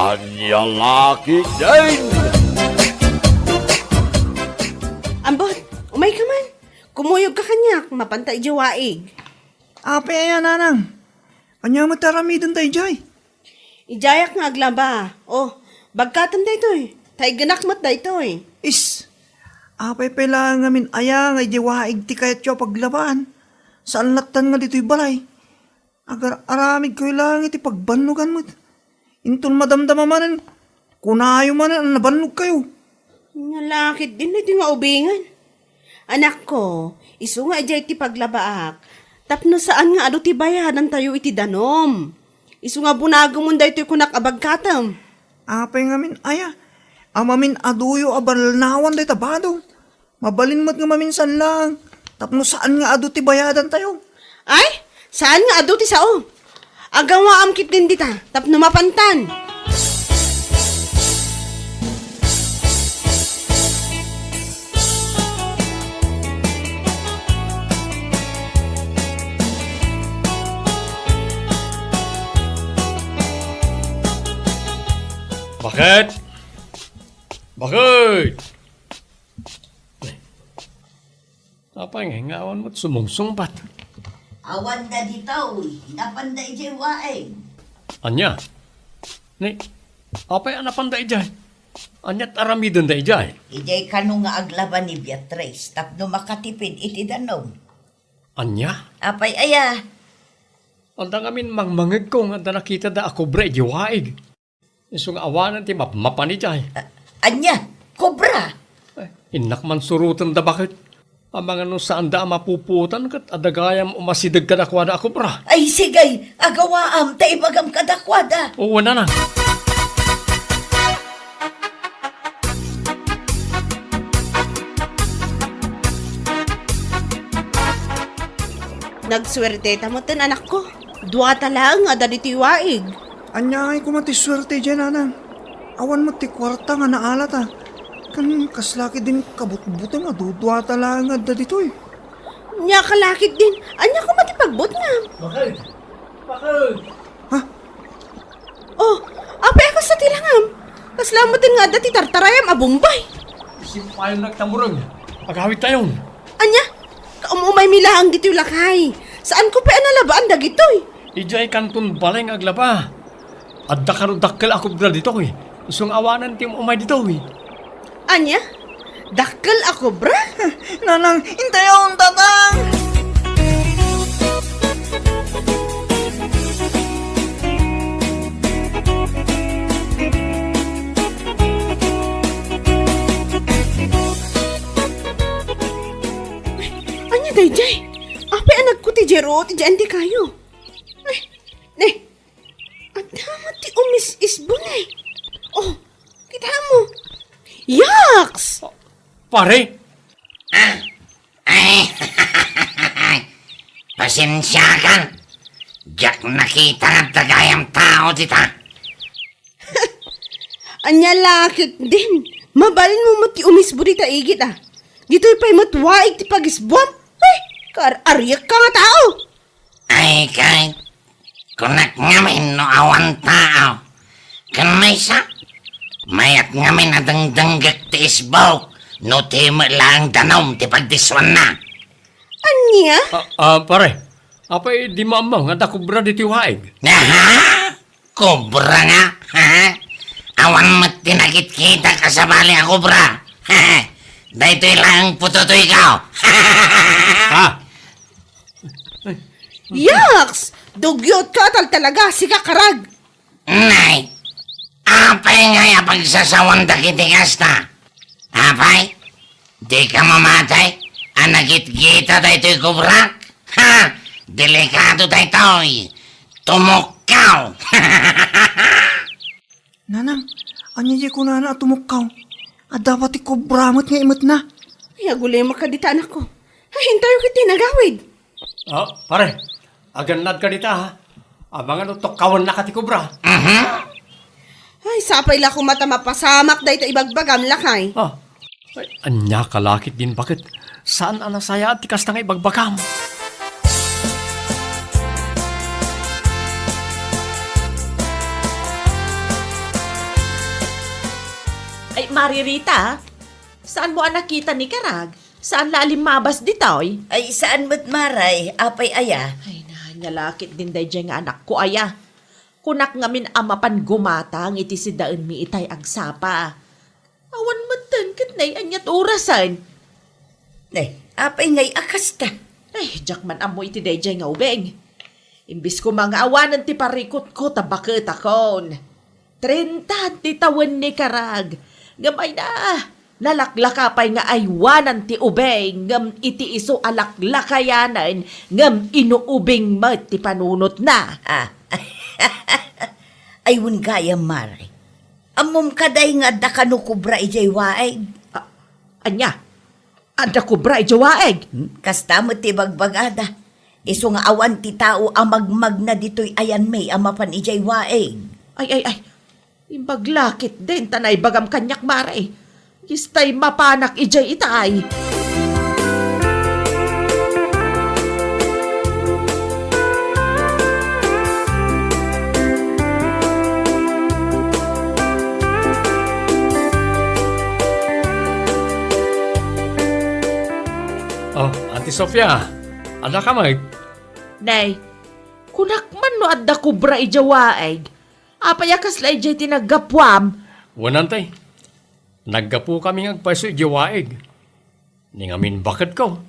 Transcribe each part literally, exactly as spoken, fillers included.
Ania la ketdin? Ambot, umayka man. Kumuyogka kaniak, mapanta idiay waig. Apay aya, nanang? Ania met ti aramidenta idiay? Idiayak nga aglaba. O, bagkatem daytoy. Ta iggenak met daytoy. Is, apay pay laeng ngamin aya nga idiay waig ti kayatyo a paglabaan? Saan lattan nga ditoy balay? Agar-aramidkayo laeng iti pagbannogan met. Inton madamdama manen, kunayo manen a nabannogkayo. Ania la ketdin daytoy nga ubingen. Anakko, isu nga idiay ti paglabaak, tapno saan nga adu ti bayadantayo iti danum. Isu nga bunagemon daytoy kunak a bagkatem. Apay ngamin aya? Amin-aduyo a balnawan dayta bado. Mabalin met nga maminsan laeng, tapno saan nga adu ti bayadantayo. Ay, saan nga adu ti sao. Agawaam ketdin dita, tapno mapantan. Baket? Baket? Apay nga, nga awan met sumungsungbat? Awan da ditoy, napanda idiay waig. Ania? Ni, apay a napanda idiay? Ania ti aramidenda idiay? Idiay kano nga aglaba ni Beatrice tapno makatipid iti danum. Ania? Apay aya? Adda ngamin mangmangegko nga adda nakitada a kobra idiay waig. Isu nga awanen ti mapmapan idiay. A-, ania? Kobra? Ay, innak man surotenda baket. Amangan no saanda a mapupuotan ket adda gayam umasideg kadakuada a kobra. Ay, sige, agawaam ta ibagam kadakuada. Oo, nanang. Nagsuerteta metten, anakko. Duata laeng nga adda ditoy waig. Ania ngay koma ti suerte idiay, nanang? Awan met ti kuarta nga naalata. Ken kasla ketdin kabutbuteng a duduata laeng nga adda ditoy. Ania ka la ketdin? Ania koma ti pagbutngam? Bakit? Bakit? Ha? Oh, apay a kasta ti langam? Kasla metten nga adda ti tartarayam a bumbay. Isim payon nagtamureng. Agawidtayon. Ania? Kaum-umaymi laeng ditoy lakay. Saanko pay a nalabaan dagitoy. Idiay kanton balay nga aglaba. Adda kano dakkel a kobra ditoy. Isu nga awanen ti um-umay ditoy. Ania? Dakkel a kobra? Nanang, intayon, tatang! Ania daydiay? Apay a nagkuti diay ruot idiay antikayo? Ay, ne. Adda met ti umis-isbon, eh. Oh, kitam. Yaks! Pare? Ah, ay, pasensiakan. Diak nakita nga adda gayam tao dita. Ania la ketdin? Mabalinmo met ti umisbo dita igid, a. Ditoy pay met waig ti pagisbuam. Ay, kaar-ariekka nga tao. Ay, kay, kunak ngamin no awan tao. Ken maysa, mayat ngamin a dengdenggek ti isbok no ti met laeng danum ti pagdissuanna. Ania? Ah, ah, pare, apay dimo ammo nga adda kobra ditoy waig? Aha? Kobra nga? Ha? Awan met ti nakitkitak a sabali a kobra. Daytoy laeng putotoyko. Ha? Yaks! Dugyotka a taltalaga, sika karag! Nay, apay ngay a pagsasawan dagiti kasta? Apay, dika mamati a nagitgita daytoy kobrak? Ha! Delikado daytoy! Tumukkaw! Nanang, ania diay kunana a tumukkaw? Adda pay ti kobra met nga imetna. Ay, agulimek dita, anakko. Ay, intayo ketdi, nagawid. Oh, pare, agannadka dita, ha? Amangan no tukkawennaka ti kobra. Mhm. Ay, sapay la koma ta mapasamak dayta ibagbagam, lakay. Ah, ay, ania ka la ketdin baket? Saan a nasayaat ti kasta nga ibagbagam. Ay, Mari Rita, saan mo a nakita ni Karag? Saan la a limmabas ditoy? Ay, saan met, Mari. Apay aya? Ay, na, ania la ketdin daydiay nga anakko aya. Kunak ngamin a mapan gumatang iti sidaenmi itay agsapa. Awan metten ket nay aniat orasen. Eh, apay ngay a kasta? Ay, diak man ammo iti daydiay nga ubing. Imbis koma nga awanen ti parikutko ta baketakon. Trenta ti tawen ni Karag. Ngem ay na, nalaklaka pay nga aywanan ti ubing, ngem iti isu a laklakayanen, ngem inuubing met ti panunotna. Ah. Ay, wen gayam, Mari. Ammom kadi nga adda kano kobra idiay waig? Ah, ania? Adda kobra idiay waig? Hmm, kasta met ti bagbagada. Isu nga awan ti tao a magmagna ditoy ayanmi a mapan idiay waig. Ay, ay, ay. Imbag la ketdin ta naibagam kaniak, Mari. Istay mapanak idiay itay. Oh, Ate Sofia, adda ka met? Nay, kunak man no adda kobra idiay waig. Apay a kasla idiay ti naggapuam? Wen, Ante. Naggapukami nga agpayso idiay waig. Ni ngamin baketko,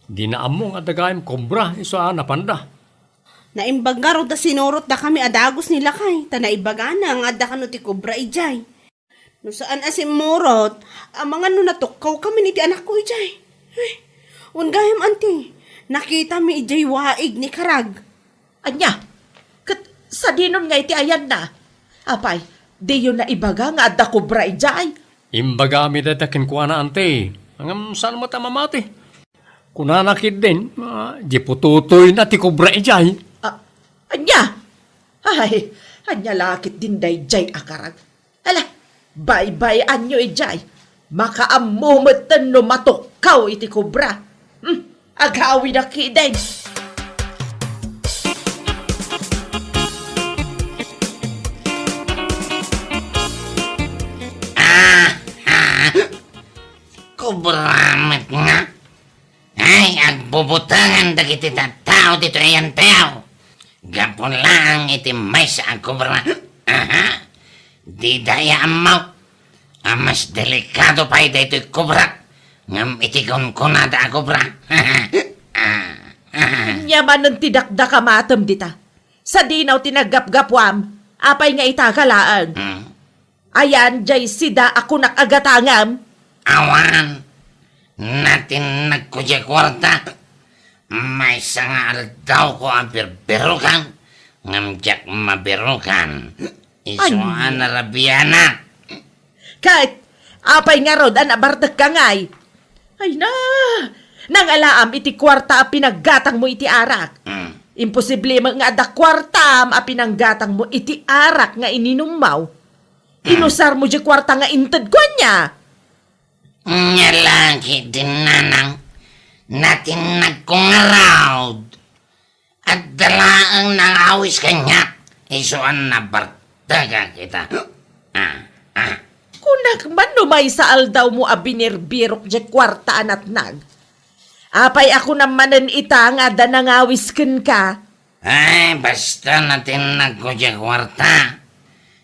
dina ammo nga adda gayam kobra isu a napanda. Naimbag ngarud a sinurotdakami a dagus ni lakay, ta naibagana nga adda kano ti kobra idiay. No saan a simmurot, amangan no natukkawkamin iti anakko idiay. Ay, wen gayam, Ante, nakitami idiay waig ni Karag. Ania? Ket sadinon nga iti ayanna? Apay, diyo naibaga nga adda kobra idiay? Imbagami dayta kenkuana, Ante. Ngem saan met a mamati. Kunana ketdin, ah, di pututoyna ti kobra idiay. Ah, ania? Ay, ania la ketdin daydiay a Karag? Ala, baybay-anyo idiay. Makaammo metten no matukkaw iti kobra. Hmm, agawidak ketdin. Ah, ah. Kobra met nga. Ay, agbubutangan dagiti tattao ditoy ayantayo. Gapu laeng iti maysa a kobra. Aha. Dida aya ammo a mas delikado pay daytoy kobra ngem iti kunkunada a kobra. Ah, ah. Ania manen ti dakdakamatem dita? Sadino ti naggapgapuam? Apay nga ita ka laeng? Hmm. Ayan, diay sida a kunak a gatangam? Awan. Natinnagko diay kuarta. Maysa nga aldawko a birbirukan, ngem diak mabirukan. Isu a narabianak. Ket, apay ngarud a nabartekka ngay? Ay na! Nangalaam iti kuarta a pinaggatangmo iti arak. Mm. Imposible met nga adda kuartam a pinanggatangmo iti arak nga ininummo. Inusarmo diay kuarta nga intedko ania? Nia la ketdin, nanang, natinnagko ngarud. Adda laeng nangawis kaniak, isu a nabartekak ita. Ah, ah. Kunak man no maysa aldawmo a binirbirok diay kuarta a natnag. Apay a kunam manen ita nga adda nangawis kenka? Ay, basta natinnagko diay kuarta.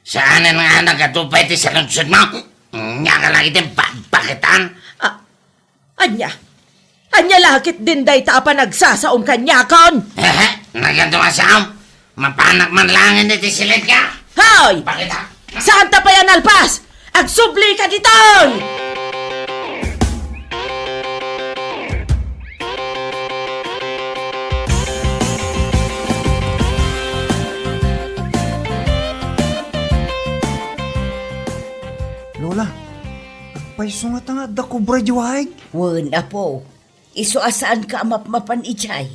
Saanen nga nagadu pay ti saludsodmo? Nia ka la iti babaketan? Ah, ania? Ania la ketdin dayta a panagsasaom kaniakon? Hehe, nagadu a saom. Mapanak man laengen iti siled ka. Hoy! Bakit, ha? Saanta pay a nalpas? Agsubli ka ditoy! Lola, agpayso ngata nga adda kobra idiay waig? Wen, apo. Isu a saanka a mapmapan idiay.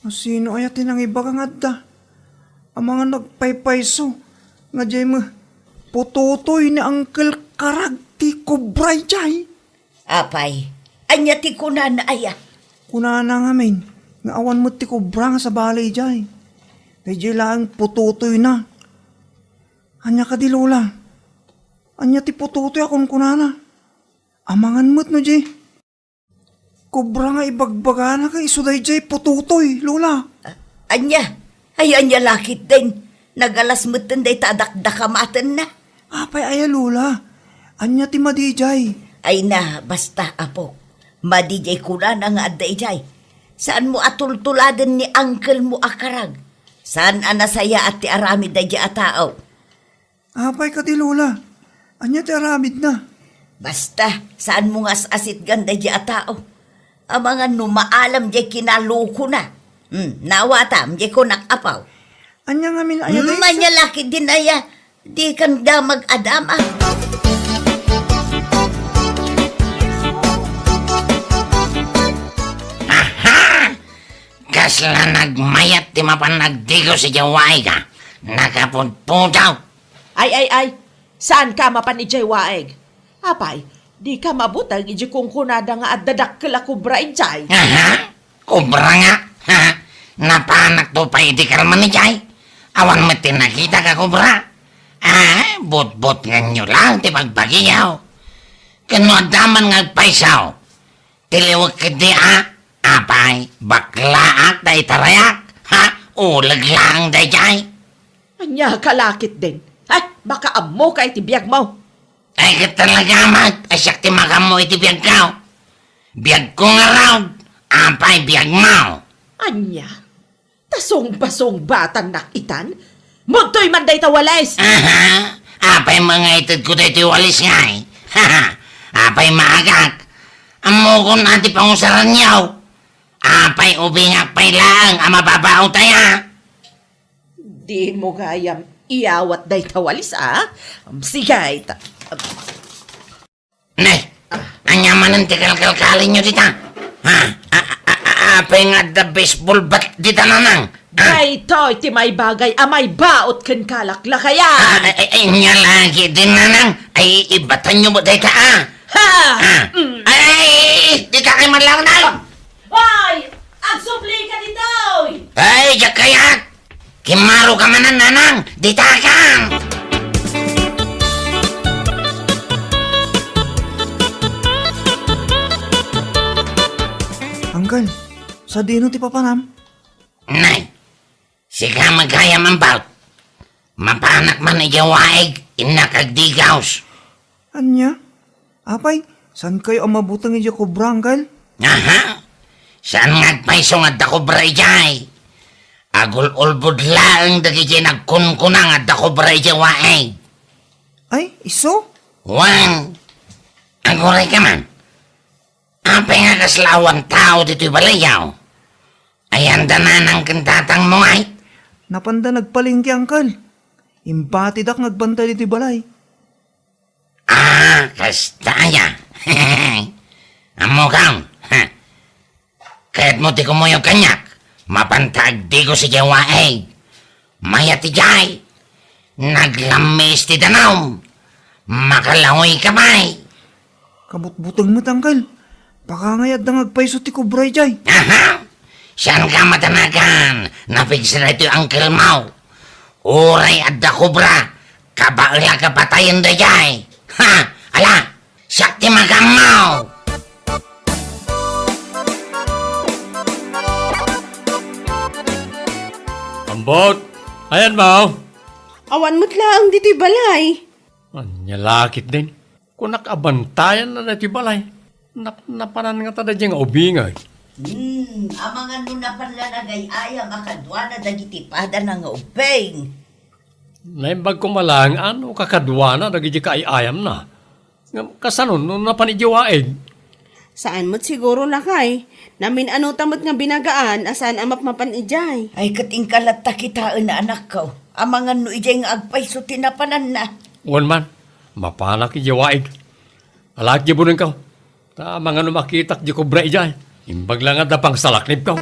Asino aya ti nangibaga nga adda? Amangan no agpaypayso nga diay met pututoy ni Uncle Karag ti kobra idiay. Apay, ania ti kunana aya? Kunana ngamin nga awan met ti kobra nga sabali idiay. Daydiay laeng pututoyna. Ania kadi, Lola? Ania ti putotoy a kunkunana? Amangan met no di kobra nga ibagbagana ket isu daydiay putotoy, Lola. Ania? Ay, ania la ketdin? Nagalas metten dayta a dakdakamatenna. Apay aya, Lola? Ania ti madi idiay? Ay na, basta, apo. Madi diay kunana nga adda idiay. Saanmo a tultuladen ni uncle mo a karag. Saan a nasayaat ti aramid daydiay a tao. Apay kadi, Lola? Ania ti aramidna? Basta, saanmo nga as-asitgan daydiay a tao. Amangan no maalam diay kinalokona. Hmm, naawatam diay kunak, apo. Ania ngamin aya, hmm, dayta? Ania la ketdin aya, dikan damag a dama. Aha! Kasla nagmayat ti mapan agdigos idiay waig a. Nakapudpudaw. Ay, ay, ay. Saanka a mapan idiay waig? Apay, dika mabuteng idiay kunkunada nga adda dakkel a kobra idiay? Aha? Kobra nga? Ha? Napanakto pay idi kalman idiay. Awan met ti nakitak a kobra. Ah, butbutngenyo laeng ti bagbagiyo. Ken no adda man nga agpayso, tiliwek ketdi a, apay, baklaak ta itarayak, ha? Uleg laeng daydiay. Ania ka la ketdin? Ay, makaammoka iti biagmo. Ay, ket talaga met, a siak ti makaammo iti biagko. Biagko ngarud, apay biagmo. Ania? Ta sungbasungbatan nak itan? Mudtoy man dayta walis! Aha! Apay nga itedko daytoy walis ngay? Apay maagak? Ammokon a ti pangusaranyo. Apay ubingak pay laeng a mababaut aya? Dimo gayam iyawat dayta walis, a? Sige, ta-, Ne, ania manen ti kalkalkalinyo dita? Ha? A, a, a, a, apay nga adda baseball bat dita, nanang? Ha? Daytoy ti maibagay a maibaut ken kalaklakayan. Ah, ay, ay, ania la ketdin, nanang? Ay, ibatanyo met dayta, a. Ha! Ah. Mm. Ay, ay, ay, ay, dita kay man laeng, nay! Hoy! Agsubli ka ditoy! Ay, diak kayat! Kimmaro ka manen, nanang! Dita ka! Uncle, sadino ti papanam? Nay, sika met gayam ambaw. Mapanak man idiay waig, innak agdigos. Ania? Apay, saankayo a mabuteng idiay kobra, Uncle? Aha! Saan nga agpayso nga adda kobra idiay? Agul-ulbod laeng dagiti nagkunkuna nga adda kobra idiay waig. Ay, isu? Wen, aguray ka man. Apay nga kasla awan tao ditoy balayyo? Ayanda nanang ken tatangmo ngay? Napanda nagpalengke, Uncle. Imbatidak nga agbantay ditoy balay. Ah, kasta aya. Ammokon, ha? Kayatmo ti kumuyog kaniak? Mapanta agdigos idiay waig. Mayat idiay. Naglammis ti danum. Makalaoy ka pay. Kabutbuteng met, Uncle. Baka ngay adda nga agpayso ti kobra idiay. Aha! Saanka matanagan. Napigsa daytoy uncle mo. Uray adda kobra, kabaelak a patayen daydiay. Ha! Ala! Siak ti makaammo! Ambot! Ayanmo? Awan met laeng ditoy balay. Ania la ketdin? Kunak a bantayanna daytoy balay. Napnapanan ngata daydiay nga ubing, ay. Hmm, amangan no napan la nagay-ayam a kaduana dagiti padana nga ubing. Naimbag koma laeng a no kakaduana dagiti kaay-ayamna. Ngem kasano no napan idiay waig? Saan met siguro, lakay. Namin-anuta met nga binagaan a saan a mapmapan idiay. Ay, ket inka latta kitaen, anakko. Amangan no idiay nga agpayso ti napananna. Wen man, mapanak idiay waig. Alaek diay bunengko. Ta amangan no makitak diay kobra idiay. Imbag la nga adda pangsalaknibko.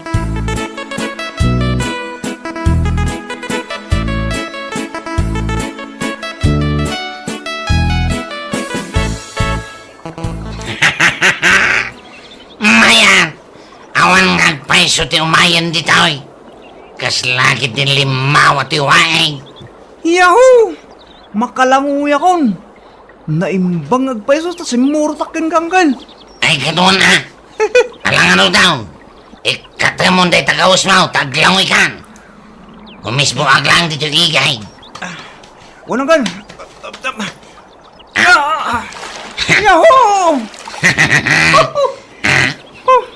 Mayat, awan nga agpayso ti umayen ditoy. Kasla ketdin limmawa ti waig. Yahoo! Makalanguyakon! Naimbag nga agpayso ta simmurotak kenka, Angkel. Ay, kadun, a. Alangan daw. Ikatemon dayta gausmo, ta aglangoykan. Umisbo aglang ditoy igay. Wen, Angkel. Ah! Yahoo!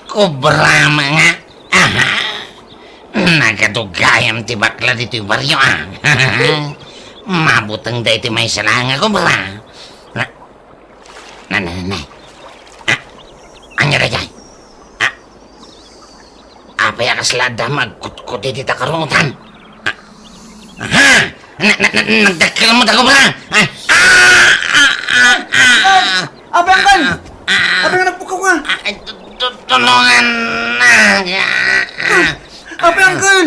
Kobra nga. Aha. Nagadugayam ti bakla ditoy barrio, a. Mabuteng daytoy maysa laeng a kobra. Na, na, na, na, na. Ah, ania daytoy? Ah, apay a kasla adda magkutkot iti takarutan? Ah, aha! Na, na, na, nagdakkel met a kobra! Ah, ah, ah, ah, ah. Ay, apay, Angkel? Ah, ah. Apay nga nagpukawka? Ah, ay, tu-, tu-, tulongannak. Ah, ah. Apay, Angkel?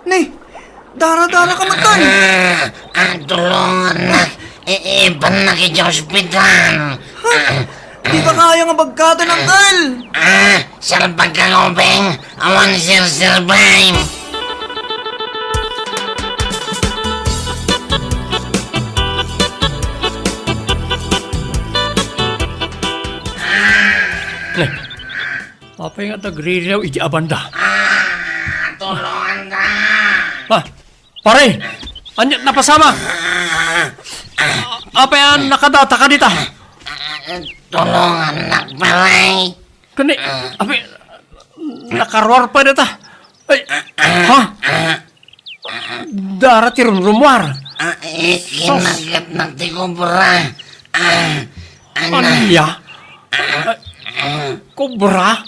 Ni, dara-daraka met, Angkel. Ah, ah, tulongannak. I-, ibannak iti ospital. Ha? Dika kaya nga bagkaten, Angkel. Ah, salbagka, Obeng. Awan sirsirbay. Ni, apay nga nagririaw iti abanda? Ah, tulonganta. Ah, pare, ania napasamak? Ah, ah. Apay a nakadataka dita? Ah, tulongannak, pare. Kani, apay, nakaruar pay dita? Ay, ha? Dara ti rumrumuar. Ah, eh, sus. Kinagatnak ti kobra. Ah, ana. Ania? Ah, kobra?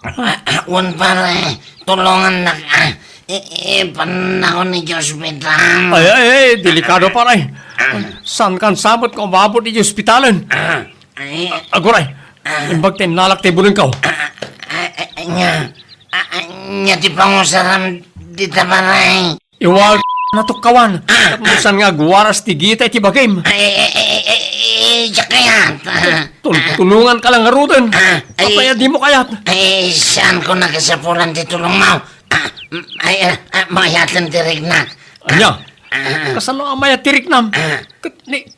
Ah, ah, wen, pare, tulongannak, ah. I-, ipannakon iti ospital. Ay, ay, ay, delikado, pare. Ah. Saankan sa met nga umabot iti ospitalen? Ah, ay. Aguray, ah. Imbag ta innalak ti bunengko. Ah, ah, ah, ania, ah, ah, ania ti pangusaram dita, pare? Iwal natukkawan. Ah, ah. Tapno saan nga agwaras ti gita iti bagim. Ay, ay, ay, ay, ay, ay, diak kayat. Ah, tul-, ah. Tulonganka lang ngaruden. Ah, ay. Apay a dimo kayat? Ay, saanko nga kasapulan ti tulongmo. Ah, mm, ay, ah, ah, mayaten ti riknak. Ania? Ah. Kasano a mayat ti riknam? Ah. Ket ni,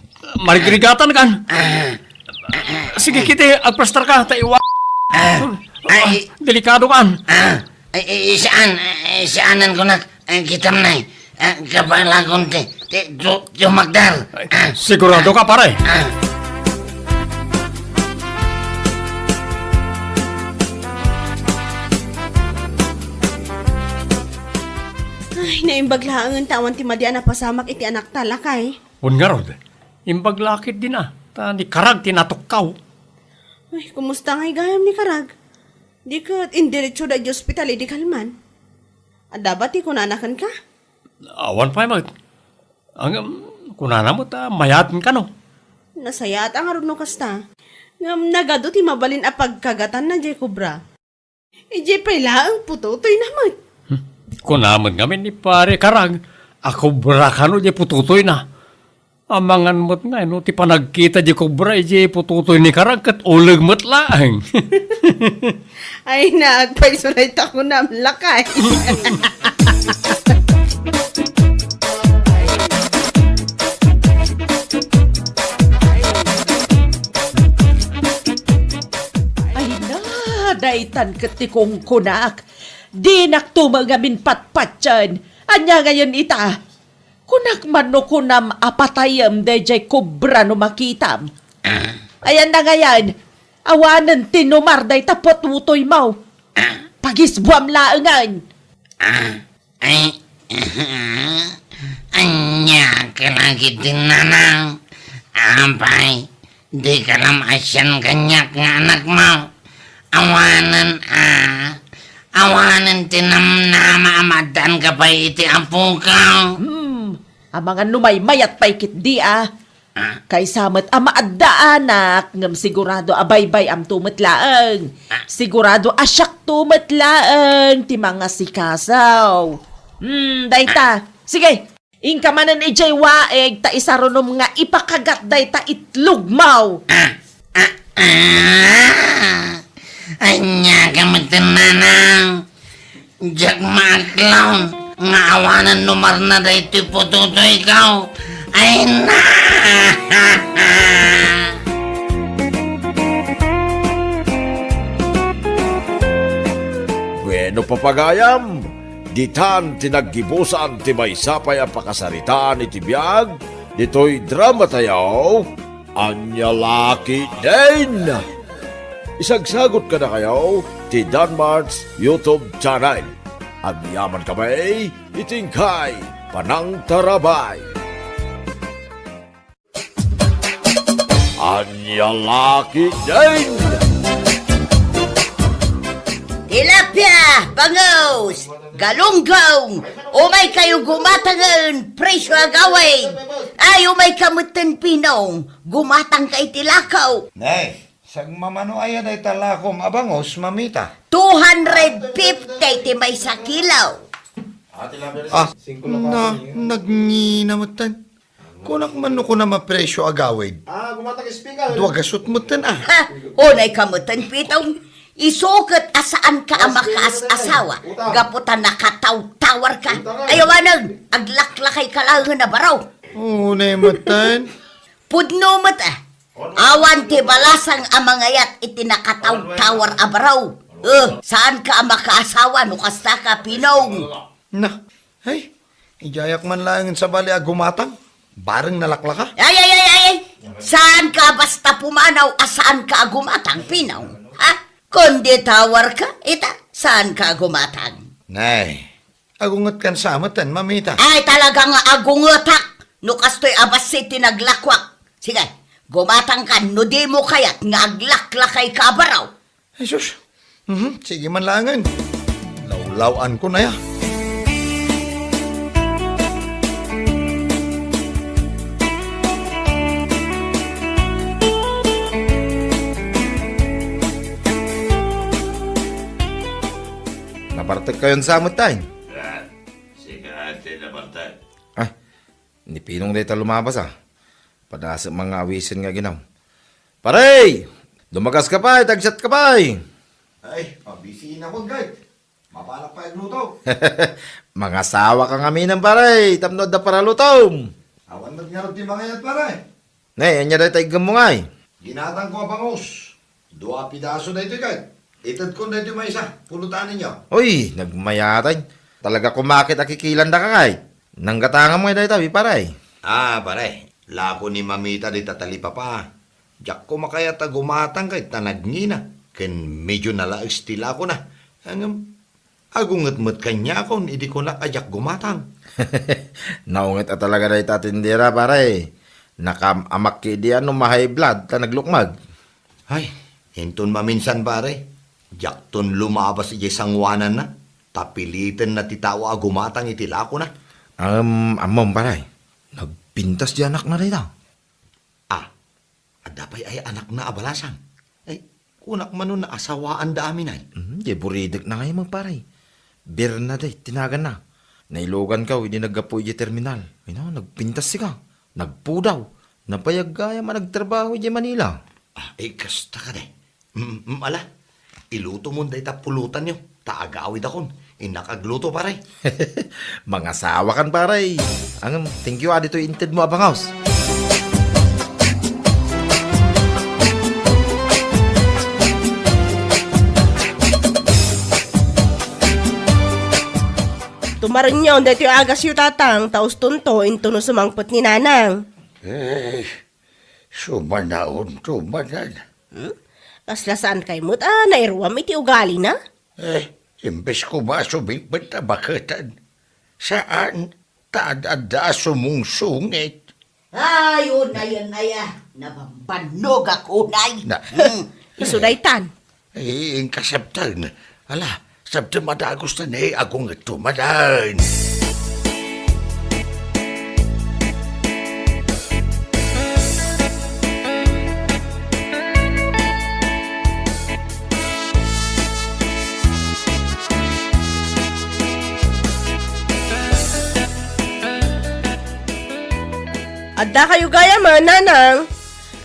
marigrigatankan. Ah. Sige, kiti, agplastarka, ta iwa-, ah, ay, delikado kan. Ah, ay, ay, saan, ay, saanen kunak, ay, kitam, nay. Ah, kabalakon ti, ti, tu-, tumakder. Ay, ah, sigurado ka, pare? Ah. Ay, naimbag laengen ta awan ti madi a napasamak iti anakta, lakay. Wen ngarud, imbag la ketdin a, ta ni Karag ti natukkaw. Ay, kumusta ngay gayam ni Karag? Di ket indiretsoda iti ospital idi kalman? Adda ba ti kunana kenka? Awan pay met. Ngem, kunana met a mayaten kano. Nasayaat a ngarud no kasta. Ngem nagadu ti mabalin a pagkagatanna diay kobra. Idiay pay laeng putotoyna met. Hmm. Kuna met ngamin ni Pare Karag a kobra kano diay putotoyna. Amangan met ngay no ti panagkita diay kobra idiay putotoy ni Karag ket uleg met laeng. Ay, naagpayso dayta kunam, lakay. Ay na, daytan ket ti kunkunak. Dinakto met ngamin patpatien. Ania ngayen ita? Kunak man no kunam a patayem daydiay kobra no makitam. Ah. Ayanna ngayen, awanen ti numar dayta putotoymo. Ah. Pagisbuam laengen. Ah. Ay, ania ka lagi ti nanang? Apay, dika la maasian kaniak nga anakmo? Awanen a, awanen ti namnama a maaddaanka pay iti apoka. Hmm, amangan no maymayat pay ketdi a. Ah. Kaysa met a maaddaanak, ngem sigurado a baybay-amto met laeng. Ah. Sigurado a siakto met laeng ti mangasikaso. Hmm, dayta. Ah. Sige, inka manen idiay waig ta isarunom nga ipakagat dayta itlogmo. Ah, ah, ah. Ania ka met, nanang? Diak maaklon nga awanen numarna daytoy putotoyko. Ay na! Pagayam, ditan ti naggibusan ti maysa pay a pakasaritaan iti biag ditoy dramatayo, Ania La Ketdin! Isagsagot kadakayo ti Danmart's YouTube channel. Agyaman kami iti inkay panangtarabay. Ania La Ketdin! Tilapia, bangus, galunggong, umay kayo gumatangen, presyo agawid. Ay, umay ka metten, Pinong, gumatang ka iti lako. Nay, sagmamano aya dayta lakom a bangus, mamita? Two hundred fifty ti maysa kilo. Ah, na, nagngina metten. Kunak man no kunam a presyo agawid. Ah, gumatang speaker. Dua gasut metten, ah. Ha? Unay ka metten, Pitong. Isu ket a saanka a makaas-asawa gapu ta nakatawtawar ka. Ayaw anen, aglaklakay ka laengen a baro. Unay metten. Pudno met, ah. Awan ti balasang a mangayat iti nakatawtawar a baro. Eh, saanka a makaasawa no kasta ka, Pinong. Na, ay, idiayak man laengen sabali a gumatang. Bareng nalaklaka. Ay, ay, ay, ay, ay! Saanka basta pumanaw a saanka a gumatang, Pinong? Ha? Kundi tawar ka, ita, saanka a gumatang. Nay, agungetkan sa metten, mamita. Ay, talaga nga agungetak no kastoy a bassit ti naglakuak. Sige, gumatang ka no di mo kayat nga aglaklakay ka a baro. Ay, sus. Mhm, sige man laengen. Lawlaw-an ko na ya. Nabartek kayon sa met, tay? Ah, sika ti nabartek. Ah, ni Pinong dayta lumabas, ah. Padasem nga awisen nga aginaw. Pare! Dumagas ka pay, tagsiat ka pay. Ay, pabisiin ako, guard. Mapanak pay agluto. Mangasawa ka ngamin, pare, tapno adda paralutom. Awan met ngarud ti mangayat, pare. Ne, ania dayta iggem mo ngay? Ginatang ko a bangus. Dua pidaso daytoy, guard. Itedkon daytoy maysa, pulutanenyo. Uy, nagmayatay. Talaga kumakit a kikilanda ka kay. Nanggatangam ngay dayta, pare. Ah, pare. Lako ni mamita dita talipapa. Diakko makayat a gumatang kay ta nagngina. Ken medio nalaes ti lakona. Ngem, agunget met kaniakon idi kunak a diak gumatang. Naunget a talaga dayta tindera, pare. Nakaam-amak idi ano ma-high blood ta naglukmag. Ay, inton maminsan, pare, diakton lumabas idiay sanguananna, ta pilitenna ti tao a gumatang iti lakona. Am-, ammom, pare, nagpintas di anakna dayta. Ah, adda pay ay anakna a balasang? Ay, kunak mano naasawaanda aminan. Mhm, di buridek na ngay, pare. Bernadette ti naganna. Nailogan kaw idi naggapu idiay terminal. Ay na, nagpintas sika. Nagpudaw. Nabayag gayam a nagtrabaho idiay Manila. Ah, eh, kasta kadi. Mm, mm, ala, ilutomon dayta pulutanyo, ta agawidakon. Innak agluto, pare. Mangasawa kan, pare. Ngem, thank you, ah, ditoy inted mo a bangus. Tumarenyon daytoy agasyo, tatang, ta ustonto intono sumangpet ni nanang. Eh, sumanaonto manen. Hmm? Kasla saan kay met a nairuam iti ugalina? Eh, imbes koma a sumingpet a baketen. Saan, ta ad-adda a sumungsungit. Ay, unayen aya, nabambannogak unay. Na- Hmm. Isu daytan. Eh, inkasabtan. Ala, sabtem a dagus ta ne, agungetto manen. Adda kayo gayam, nanang.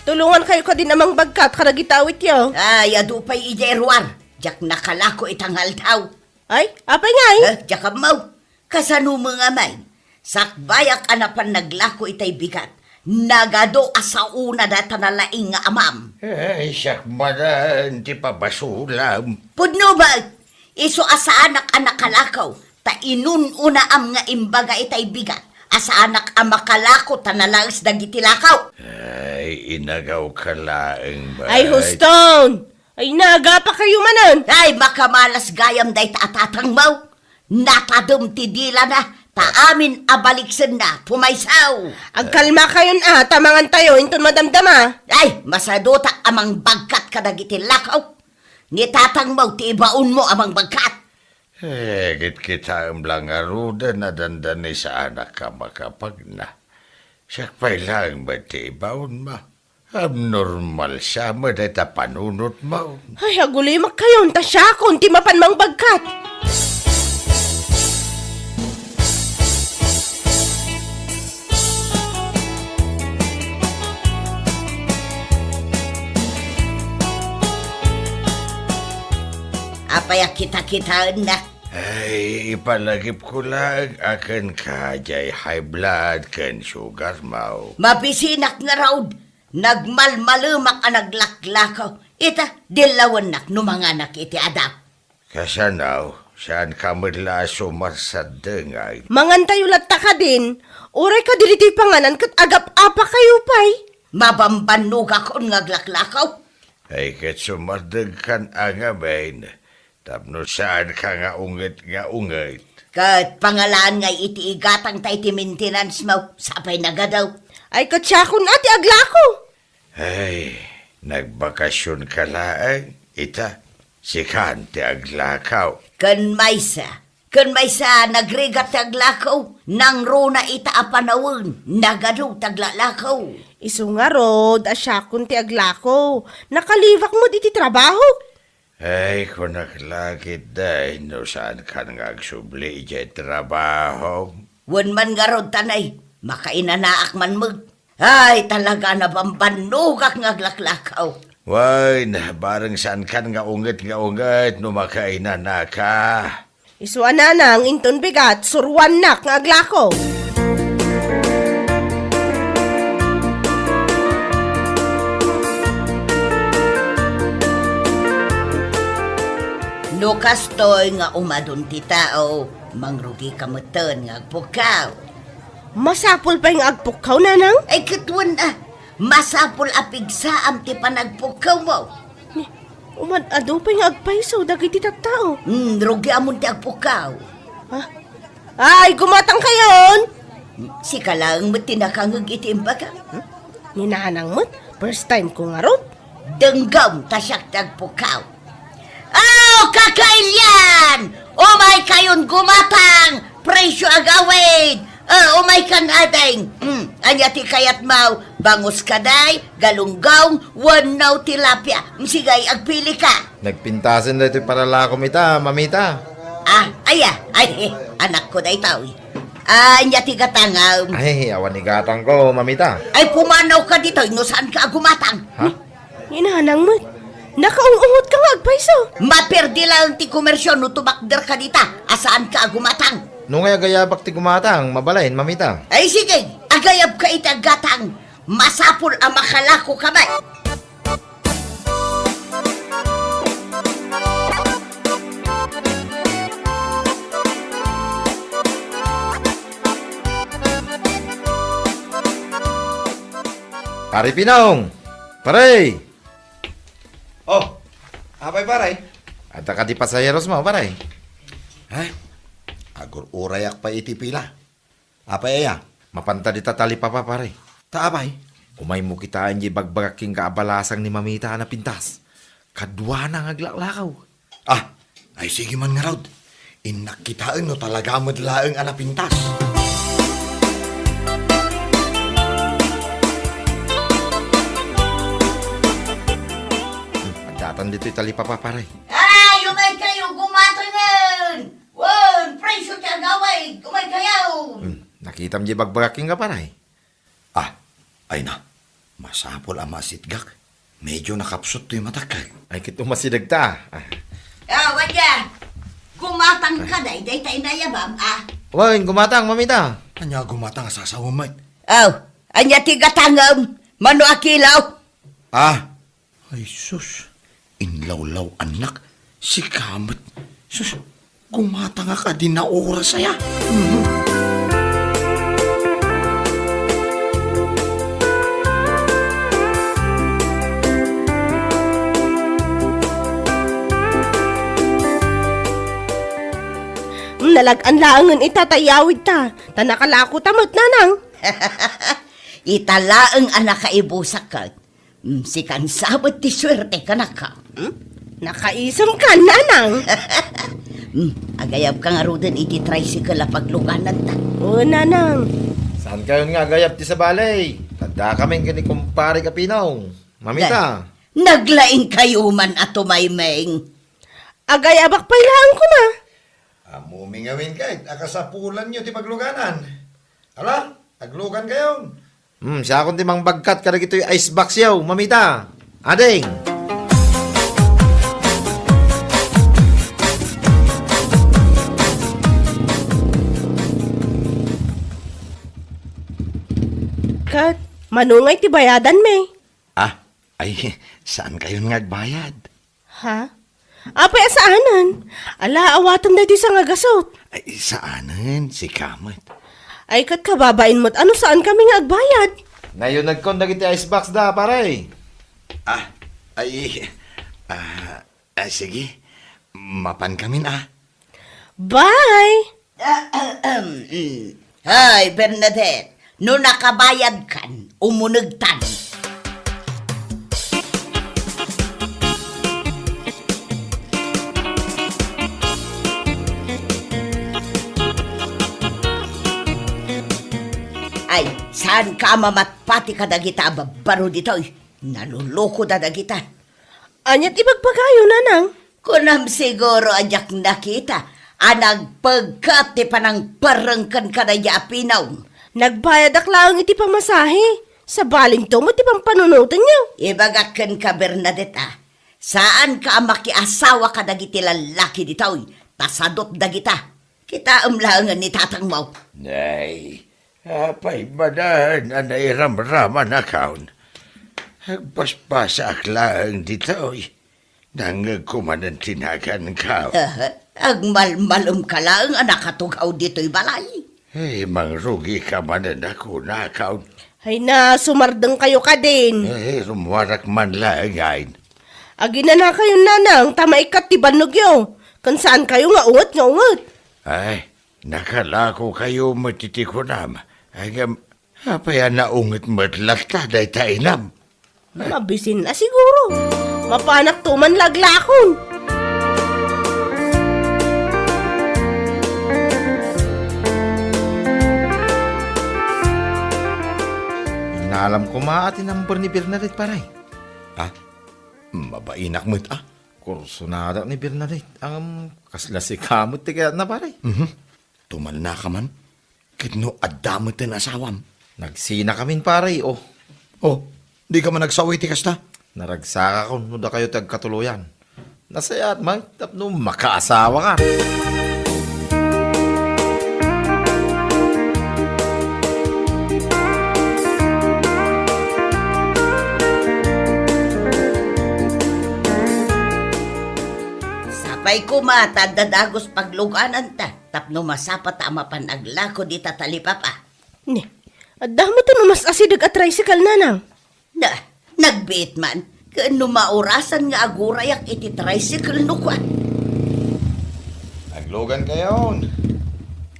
Tulongan kayo kadin a mangbagkat kadagiti awityo. Ay, adu pay idiay ruar. Diak nakalako ita nga aldaw. Ay, apay ngay? Eh, diak ammo. Kasano met ngay? Sakbayak a napan naglako itay bigat. Nagadu a saona dayta nalaing nga amam. Ay, siak manen ti pabasolam. Pudno met, Isu a saanak a nakalako, ta inun-unaam nga imbaga itay bigat a saanak a makalako ta nalaes dagiti lako. Ay, inagawka laeng, bay. Ay, huston! Ay, nagapakayo manen! Ay, makamalas gayam dayta a tatangmo. Natadem ti dilana, ta amin a baliksenna, pumayso. Agkalmakayon a, ta mangantayo inton madamdama. Ay, masadutak a mangbagkat kadagiti lako. Ni tatangmo ti ibaonmo a mangbagkat. Eh, kitkitaem la ngaruden a dandani saanak a makapagna. Siak pay laeng met ti ibaonmo. Abnormal sa met dayta panunotmo. Ay, agulimakkayon, ta siakon ti mapan mangbagkat. Apay a kita-kitaennak? Ay, ipalagipko laeng a kenka diay high blood ken sugarmo. Mabisinak ngarud, nagmalmalemak a naglaklako. Ita, dillawennak no manganak iti adaw. Kasano? Saanka met la a sumarsaddengay? Mangantayo latta kadin, uray kadi ditoy panganan ket agap-apakayo pay. Mabambannogakon nga aglaklako. Ay, ket sumardengkan a ngamin, tapno saanka nga unget nga unget. Ket pangalaan ngay iti igatangta iti maintenance mo, sapay nagadaw. Ay, ket siakon a ti aglako. Ay, nagbakasionka laeng, ita, sikan ti aglako. Ken maysa, ken maysa, nagrigat ti aglako, nangruna ita a panawen, nagadu ti aglalako. Isu ngarud a siakon ti aglako, nakalibak met iti trabahok. Ay, kunak la ketdi, no saankan nga agsubli idiay trabaho. Wen man ngarud, tanay, makainanaak man met. Ay, talaga, nabambannogak nga aglaklakaw. Wen, bareng saankan nga unget nga unget no makainanaka. Isu a nanang, inton bigat, suruannak nga aglako. No kastoy nga umadun ti tao, mangrugika metten nga agpukkaw. Masapul pay nga agpukkaw, nanang? Ay, ket wen a, masapul a pigsaam ti panagpukkawmo. Ni, umad-adu pay nga agpayso dagiti tattao. Hmm, rugiamon ti agpukkaw. Ha? Ay, gumatangkayon! Sika laeng met ti nakangeg iti imbagam. Hmm? Ni nanang met, first time ko ngarud. Denggem ta siak ti agpukkaw. Oh, kakailian! Umaykayon gumatang! Presyo agawid! Oh, umaykan, ading! Hmm, ania ti kayatmo? Bangus kadi, galunggong, wenno tilapia? Hmm, sige, agpilika. Nagpintasen daytoy panalakom ita, mamita. Ah, aya, ay, eh, anakko daytoy. Ah, ania ti gatangam? Ay, awan igatangko, mamita. Ay, pumanawka ditoy no saanka a gumatang. Ha? Ni nanang met, nakaung-ungotka nga agpayso. Maperdi laeng ti komersio no tumakderka dita a saanka a gumatang. No ngay agayabak ti gumatang, mabalin, mamita. Ay, sige, agayabka iti aggatang. Masapul a makalakoka met. Pare Pinong! Pare! Oh, apay, pare? Adda kadi pasaheros mo, pare? Ay, agur-urayak pay iti pila. Apay aya? Mapanta dita talipapa, pare. Ta apay? Umaymo kitaen diay ibagbagak kenka a balasang ni mamita a napintas. Kaduana nga aglaklakaw. Ah, ay, sige man ngarud. Innak kitaen no talaga met laeng a napintas. Hmm, addatan ditoy talipapa, pare. Ay, umaykayo, gumatangen! Wen, presyo ti agawid, umaykayo! Hmm, nakitam diay ibagbagak kenka, pare? Ah, ay na, masapul a maasitgak. Medyo nakapsut toy matak. Ay, ket umasidegta. Ah. Ah, wen, gumatangka daydiay ta inayabam, ah. Wen, gumatang, mamita. Ania gumatang a sasawen met? Oh, ania ti gatangem? Mano a kilo? Ah, ay sus, inlawlaw-annak, sika met. Sus, gumatangak a di naoras aya. Mhm. Nalag-an laengen ita ta iyawidta, ta nakalakota met, nanang. Ita laeng a nakaibusak ket, mm, sikan sa met ti suerte, kanaka. Hmm? Nakaisem ka, nanang. Hmm, agayab ka ngaruden iti tricycle a paglugananta. Oo, nanang. Saan kayon nga agayab ti sabali? Adda kamin ken ni kumpare Kapinong. Mamita. Naglaing kayo man a tumaymeng. Agayabak pay laeng koma. Ammom ngamin ket a kasapulanyo ti pagluganan. Ala, aglugan kayon. Hmm, siakon ti mangbagkat kadagitoy ice box yaw, mamita. Ading! Ket, mano ngay ti bayadanmi? Ah, ay, saan kayon nga agbayad? Ha? Apay a saanen? Ala, awatem daytoy sangagasut. Ay, saanen, sika met. Ay, ket kababain met, ano saan kami nga agbayad? Nayunagkon dagiti ice box da, pare. Ah, ay, ah, ah, sige. Mapan kamin, ah. Bye! Ahem. Hay, Bernadette, no nakabayadkan, umunegtan. Ay, saan ka a mamatpati kadagita a babbaro ditoy? Nalulukoda dagita. Ania ti ibagbagayo, nanang? Kunam siguro a diak nakita a nagpegkat ti panangperreng ken kadaydi a Pinong. Nagbayadak laeng iti pamasahe. Sabalinto met ti pampanunotenyo. Ibagak kenka, Bernadette, a, saanka a makiasawa kadagiti lallaki ditoy, ta sadot dagita. Kitaem laengen ni tatangmo. Nay, apay manen a nairamramanakon? Agbasbasaak laeng ditoy. Nangngegko manen ti naganko. Agmalmalemka laeng a nakatugaw ditoy balay. Eh, mangrugika manen a kunakon. Ay na, sumardengkayo kadin. Eh, rummuarak man laeng ngay. Aginanakayon, nanang, ta maikkat ti bannogyo. Ken saankayo nga unget nga unget. Ay, nakalakokayo met iti kunam. Ay, ngem, apay a naunget met latta dayta inam? Mabisin a siguro. Mapanakto man laglakon. Innalam koma a ti number ni Bernadette, pare. Ah, mabainak met, ah. Kursonadak ni Bernadette. Ang kasla sika met ti kayatna, pare. Mhm. Tumannaka man. Ket no adda met ti asawam? Nagsinakamin, pare, oh. Oh, dika man nagsao iti kasta? Naragsakakon no dakayo ti agkatuloyan. Nasayaat man tapno makaasawaka. Sapay koma ta adda dagus paglugananta. Tapno masapata a mapan aglako dita talipapa. Ni, adda met ti umas-asideg a tricycle, nanang. Na, nagbiit man. Ken no maurasan nga agurayak iti tricycle no kua. Aglugan kayon.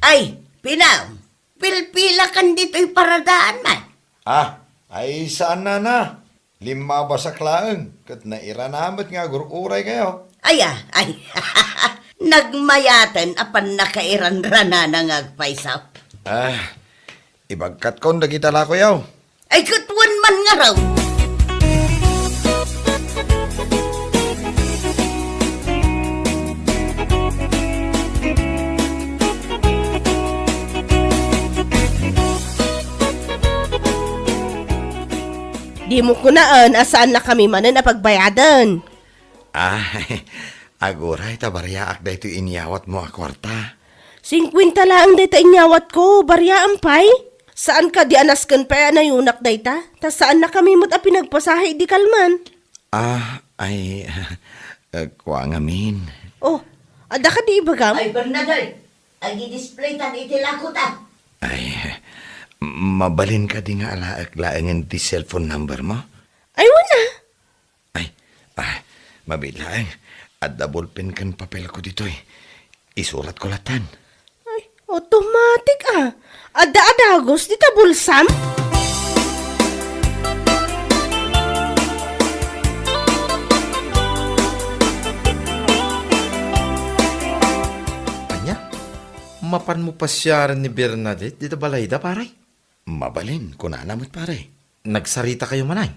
Ay, Pinang, pilpilakan ditoy paradaan man. Ah, ay saan, nana? Limmabasak laeng, ket nairana met nga agur-uray kayo. Aya, ay, nagmayaten a pannakairanranana nga agpayso. Ah, ibagkatkon dagita lakoyo. Ay, ket wen man ngarud. Dimo kunaen a saannakami manen a pagbayaden. Ah, aguray ta bariaak daytoy inyawatmo a kuarta. Singkuenta laeng dayta inyawatko, bariaam pay? Saan kadi a nasken pay a nayunak dayta? Ta saannakami met a pinagpasahe idi kalman. Ah, ay, eh, kua ngamin. Oh, Adda kadi ibagam? Ay, Bernadette, agi-display tan iti lakota. Ay, mabalin kadi nga alaek laengen ti cellphone number mo? Ay, wen a. Ay, ah, mabiit laeng. Adda ballpen ken papelko ditoy. Isuratko lattan. Ay, automatic a. Adda a dagus dita bulsam? Ania? Mapanmo pasiaren ni Bernadette dita balayda, pare? Mabalin, kunana met, pare. Nagsaritakayo manen?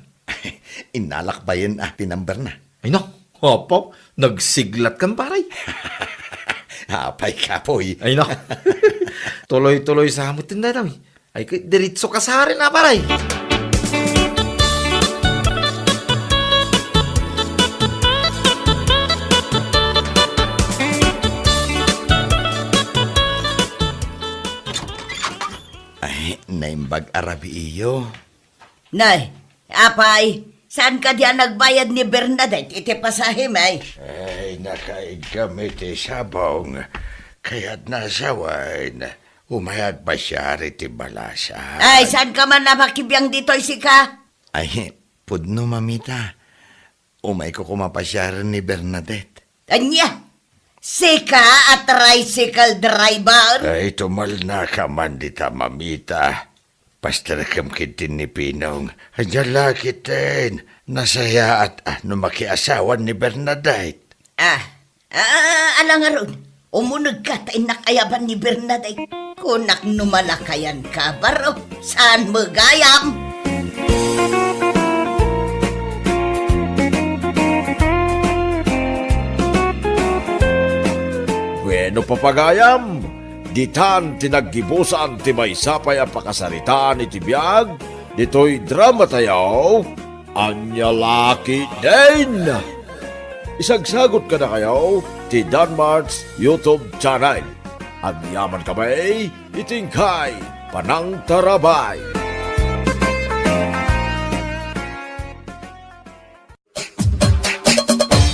Innalak bayen a ti numberna. Ay, no. Apo, nagsiglatkan, pare. Apay, kapoy. Ay, no. Tuloy-tuloy sa met dayta, mi. Ay, kay diretso ka sa arin, a, pare. Ay, naimbag a rabiiyo. Nay, apay, saan kadi a nagbayad ni Bernadette iti pasahem, ay? Ay, nakaigam iti sabong. Kayatna a sawen, umay agpasiar iti balasang. Ay, saan ka man a makibiang ditoy, sika? Ay, pudno, mamita. Umayko koma pasiaren ni Bernadette. Ania? Sika a tricycle driver? Ay, tumalnaka man dita, mamita. Pasterkem ketdin ni Pinong. Ania la ketdin? Nasayaat a no makiasawan ni Bernadette. Ah, ah, ala ngarud. Umunegka ta innak ayaban ni Bernadette. Kunak no malakayanka, baro, saan met gayam? Bueno, papagayam, ditan ti naggibusan ti maysa pay a pakasaritaan iti biag ditoy dramatayo. Ania la ketdin? Isagsagut kadakayo ti Danmart's YouTube channel. Agyaman kami iti inkay panangtarabay.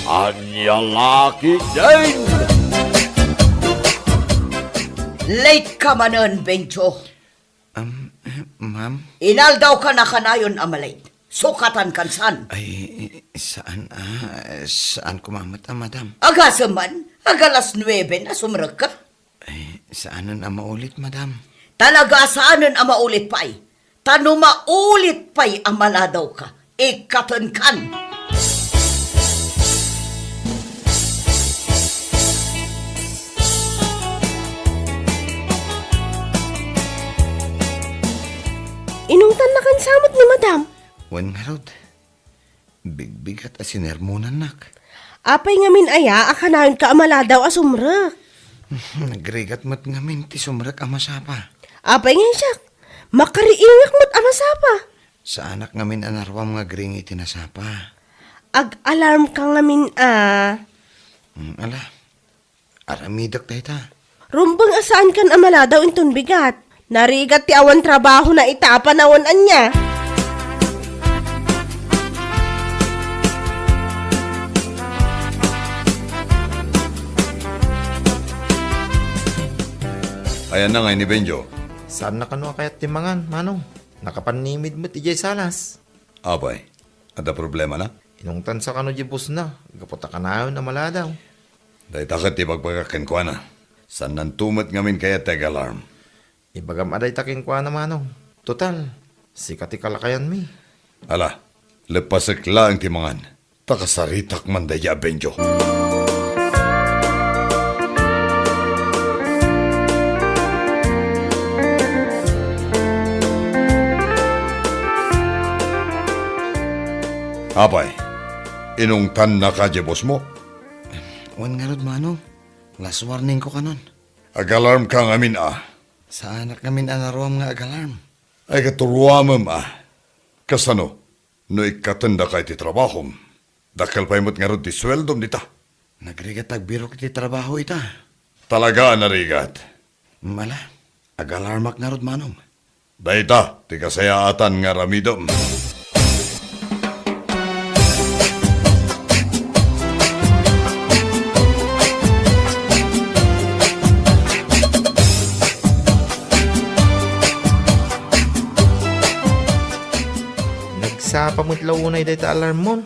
Ania la ketdin? Late ka manen, Bencho. Um, eh, ma'am? Inaldawkan a kanayon a malate. Sukatankan saan? Ay, saan, ah, saan koma met, ah, madam. Agasem man, ag-alas nuebe na sumrekka. Ay, saanen a maulit, madam. Talaga a saanen a maulit pay. Ta no maulit pay a maladawka, ikkatenkan. Inungtannakan sa met ni madam. Wen ngarud, bigbigat a sinermonannak. Apay ngamin aya a kanayonka a maladaw a sumrek? Nagrigat met ngamin ti sumrek a masapa. Apay ngay siak, makariingak met a masapa. Saanak ngamin a naruam nga agring iti nasapa. Ag-alarmka ngamin a. Mm, ala, aramidek dayta. Rumbeng a saankan a maladaw inton bigat. Narigat ti awan trabahona ita a panawen ania. Ayanna ngay ni Benjo? Saanna kano a kayat ti mangan, Manong. Nakapannimid met idiay salas. Apay, adda problemana? Inungtansa kano diay bossna, gapu ta kanayon a maladaw. Dayta ket ti ibagbagak kenkuana. Saannanto met ngamin kayat ti ag-alarm. Ibagam a dayta kenkuana, Manong. Total, sika ti kalakayanmi. Ala, leppasek laeng ti mangan. Ta kasaritak man daydiay a Benjo. Apay, inungtannaka diay bossmo? Wen ngarud, Manong. Last warningko kanon. Ag-alarmka ngamin a. Saanak ngamin a naruam nga ag-alarm. Ay, ket ruamem a. Kasano? No ikkatendaka iti trabahom, dakkel pay met ngarud ti sueldom dita. Nagrigat agbirok iti trabaho ita. Talaga a narigat. Mala, ag-alarmak ngarud, Manong. Dayta ti kasayaatan nga aramidem. Sapa met la unay dayta alarmmon.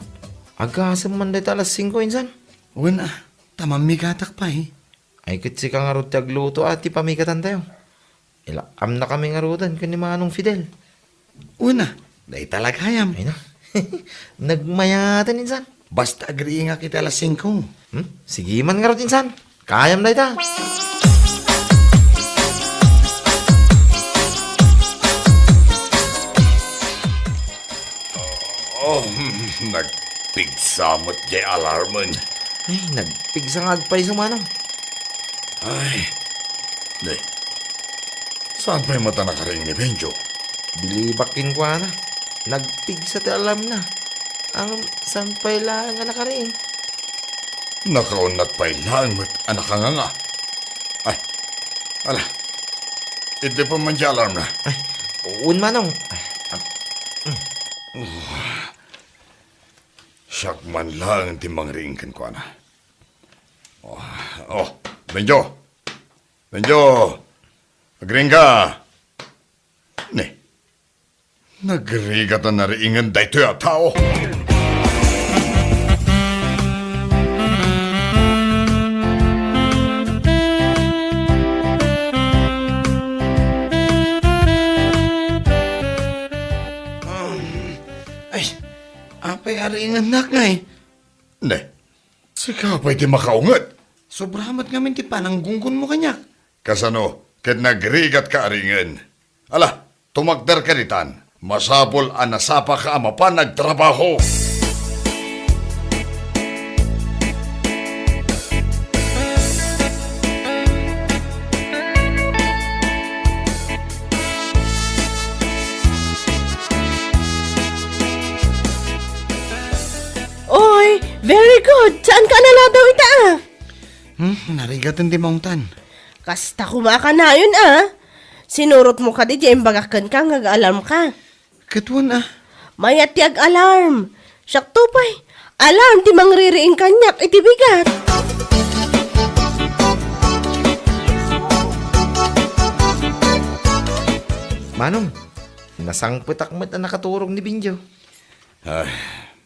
Agasem man dayta alas singko insan. Wen a, ta mammigatak pay. Ay, ket sika ngarud ti agluto a ti pamigatantayo. Ilak-amnakami ngaruden ken ni Manong Fidel. Una, dayta la gayam. Ay na. Nagmayaten insan. Basta agriingak iti alas singko. Hmm? Sige man ngarud insan. Kayam dayta. Oh, nagpigsa met jay alarmen. Ay, nagpigsa nga agpayso, Manong. Ay, ne. Saan pay met a nakariing ni Benjo? Bilibak kenkuana. Nagpigsa ti alarmna. Ngem saan pay laeng a nakariing? Nakaunnat pay laeng met a nakanganga. Ay, ala. Iddi pa man ti alarmna. Ay, wen, Manong. Ay, ah, mm. Siak man laeng ti mangriing kenkuana. Oh, oh, Benjo. Benjo! Agriingka! Ne, nagrigat a nariingen daytoy a tao. Ay, apay a riingennak ngay? Ne, sika pay ti makaunget. Sobra met ngamin ti pananggunggonmo kaniak. Kasano ket nagrigatka a riingen? Ala, tumakderka ditan. Masapul a nasapaka a mapan agtrabaho. Oy, very good. Saanka a naladaw ita, a? Hmm, narigaten ti maungtan. Kasta koma a kanayon, a. Sinurotmo kadi ti imbagak kenka nga ag-alarmka. Ket wen, a. Mayat ti ag-alarm. Siakto pay. Alarm ti mangririing kaniak iti bigat. Manong, nasangpetak met a nakaturog ni Benjo. Ay,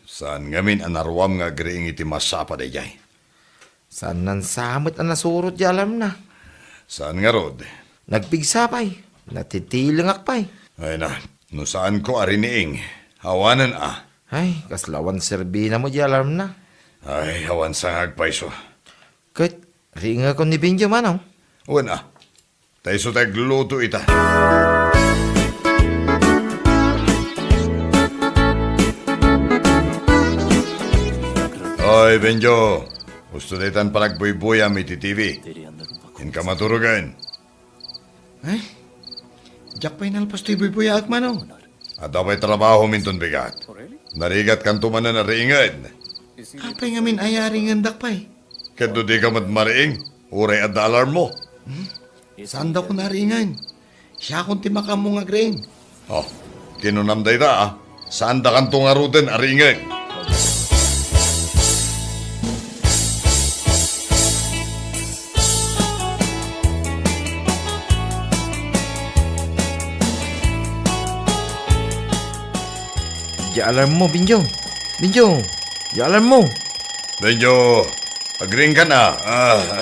saan ngamin a naruam nga agriing iti masapa daydiay? Saan nansa met a nasurot ti alarmna? Saan ngarud? Nagpigsa pay. Natitilengak pay. Ay na, no saanko a riniing, awanen a. Ay, kasla awan serbina met ti alarmna. Ay, awan sa nga agpayso. Ket, riingekon ni Benjo, Manong? Wen a. Ta isu ti agluto ita. Oy, Benjo. Husto daytan panagbuybuyam iti T V. Inka maturogen. Ay, diak pay nalpas toy buybuyaak, Manong. Adda pay trabahom inton bigat. Narigatkanto manen a riingen. Apay ngamin aya a riingendak pay? Ket no dika met mariing, uray adda alarmmo. Hmm? Saandakon a riingen. Siakon ti makaammo nga agriing. Oh, kinunam dayta, a. Saandakanto ngaruden a riingen. Di alarmmo, Benjo. Benjo, di alarmmo. Benjo, agriingkan a. Ah.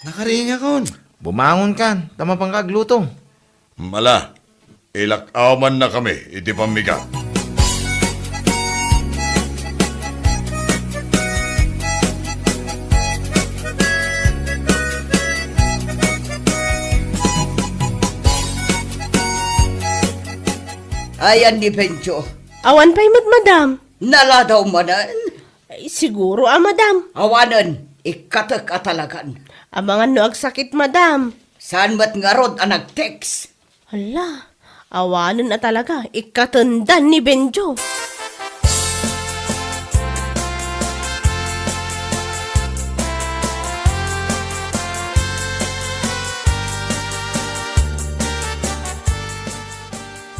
Nakariingakon. Bumangonkan, ta mapanka agluto. Ala, ilak-amannakami iti pammigat. Ayan ni Benjo. Awan pay met, madam. Naladaw manen? Ay, siguro a, madam. Awanen, ikkatek a talagan. Amangan no agsakit, madam. Saan met ngarud a nag-text? Hala, awanen a talaga, ikkatendan ni Benjo.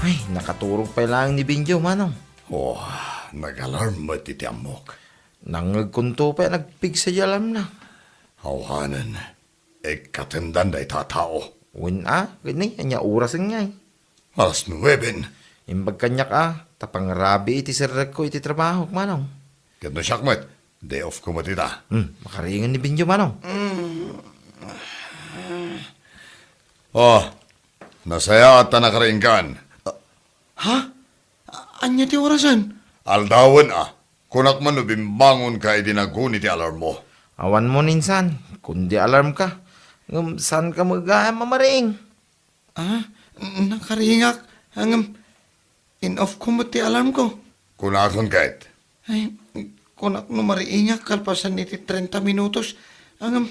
Ay, nakaturog pay laeng ni Benjo, Manong. Oh, nag-alarm met iti ammok. Nangngegkonto pay a nagpigsa ti alarmna. Awanen, ikkatendan dayta a tao. Wen a, ket ni, ania orasen ngay? Alas nueben. Imbag kaniak a, ta pangrabii ti serrekko iti trabahok, Manong. Ket no siak met, day off ko met ita. Hmm, makariingen ni Benjo, Manong. Oh, nasayaat ta nakariingkan. Ha? A-, ania ti orasen? Aldawen a. Kunak man no bimbangonka idi naguni ti alarmmo. Awan mo insan, kundi alarmka. Ngem saanka met gayam a mariing. Ah, nakariingak. Ngem in-off ko met ti alarm ko. Kunakon ket. Ay, kunak no mariingak kalpasan iti trenta minutos. Ngem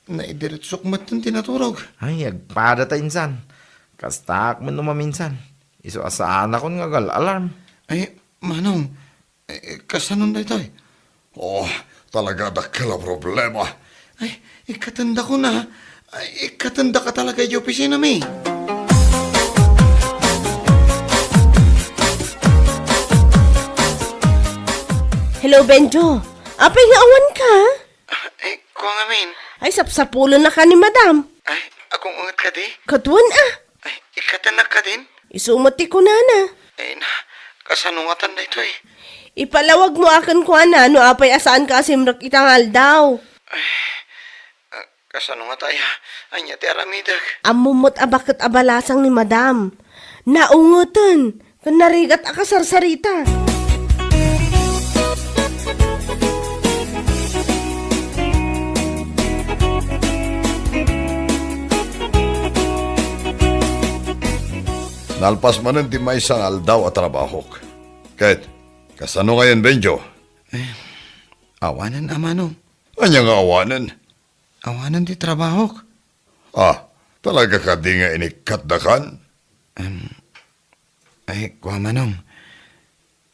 naidiretsok metten ti naturog. Ay, agpadata insan. Kastaak met no maminsan. Isu a saanakon nga agal-alarm. Ay, Manong, eh, kasanon daytoy? Oh, talaga dakkel a problema. Ay, ikkatendakon a. Ay, ikkatendaka talaga iti opisinami. Hello, Benjo. Apay nga awanka? Ah, eh, kua ngamin. Ay, sapsapulennaka ni Madam. Ay, agungonget kadi? Kaduan a. Ay, ikkatennak kadin? Isu met ti kunana. Ay na, kasano ngatan daytoy? Ipalawag mo a kenkuana no apay a saanka a simrek ita nga aldaw. Ay, ah, kasano ngata aya? Ania ti aramidek? Ammom met a baket a balasang ni Madam. Naungeten ken narigat a kasarsarita. Nalpas manen ti maysa nga aldaw a trabahok. Ket, kasano ngayen, Benjo? Eh, awanen, Amanong. Ania nga awanen? Awanen ti trabahok. Ah, talaga kadi nga inikkatdakan? Em, ay, kua, Manong.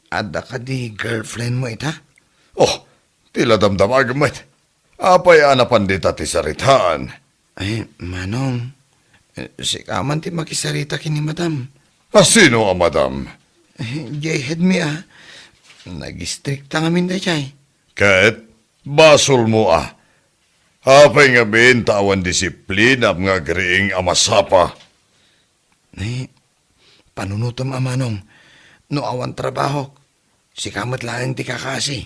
Adda kadi girlfriend mo ita? Oh, ti la damdamagem met. Apay a napan dita ti saritaan? Ay, Manong, eh, sika man ti makisarita ken ni Madam. A sino a Madam? Eh, jay head mi a. Nagistrikta ngamin dayjay. Ket, basolmo a. Apay ngamin ta awan disiplinam nga agriing a masapa? Eh, panunotem, Amanong, no awan trabahok, sika met laeng ti kakaasi.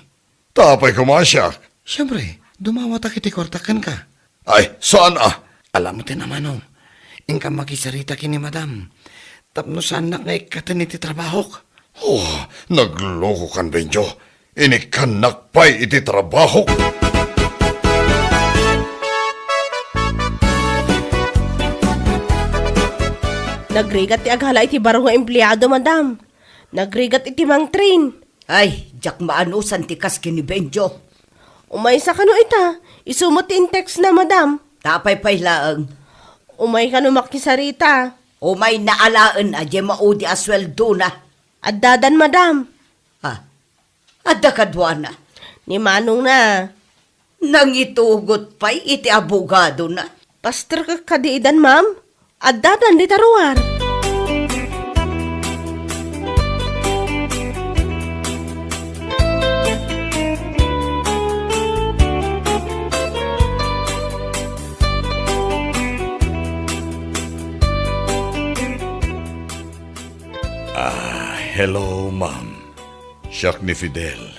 Ta apay koma a siak? Siempre, dumawatak iti kuartak kenka. Ay, saan a? Ala met, Amanong, inka makisarita ken ni Madam tapno saannak nga ikkaten iti trabahok. Oh, naglokokan, Benjo. Inikkannak pay iti trabahok. Nagrigat ti agala iti baro nga empleado, Madam. Nagrigat iti mangtrain. Ay, diak maanusan ti kas ken ni Benjo. Umaysa kano ita? Isu met ti in-text na, Madam. Ta apay pay laeng? Umay kano makisarita. Umayna alaen a diay maudi a sueldona. Addadan, Madam. Ah, adda kaduana. Ni manongna. Nangitugot pay iti abogadona. Pastor ka kadi idan, ma'am? Addadan dita ruar. Ah, hello, ma'am. Siak ni Fidel,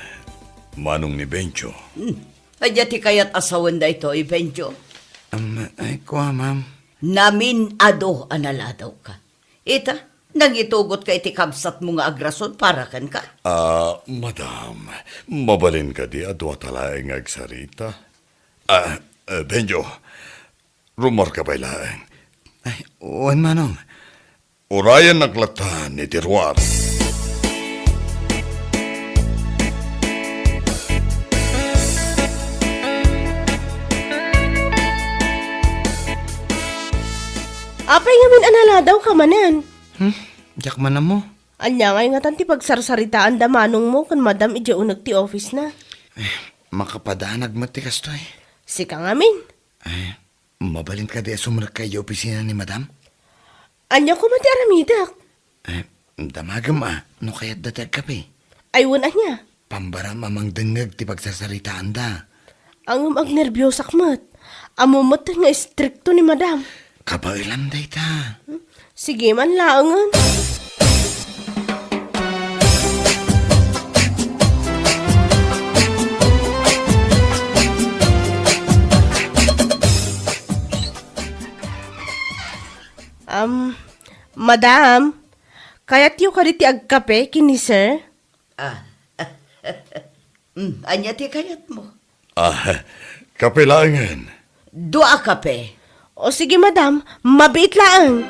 manong ni Benjo. Hmm. Ania ti kayat a sawen daytoy, Benjo? Am, ay, kua, ma'am. Namin-ado a naladawka. Ita, nangitugotka iti kabsatmo nga agrason para kenka. Ah, madam, mabalin kadi a duata laeng nga agsarita? Ah, eh, Benjo, rummuarka pay laeng. Ay, wen, manong. Urayennak lattan iti ruar. Apay ngamin a naladawka manen? Hmm? Diak man ammo. Ania ngay ngatan ti pagsarsaritaanda manongmo ken madam idiay uneg ti office na? Eh, makapadanag met ti kastoy. Sika ngamin? Eh, mabalin kadi a sumrekka idiay opisina ni madam? Ania koma ti aramidek? Eh, damagem a, no kayatda ti agkape. Ay, wen ania? Pambaram a mangdengngeg ti pagsarsaritaanda. Ngem agnerbiosak met. Ammom met nga istrikto ni madam. Kabaelam dayta. Hmm? Sige man laengen. Madam, kayatyo kadi ti agkape ken ni sir? Ah. Mm, ania ti kayatmo? Ah, kape laengen. Dua a kape. O sige, madam, mabiit laeng.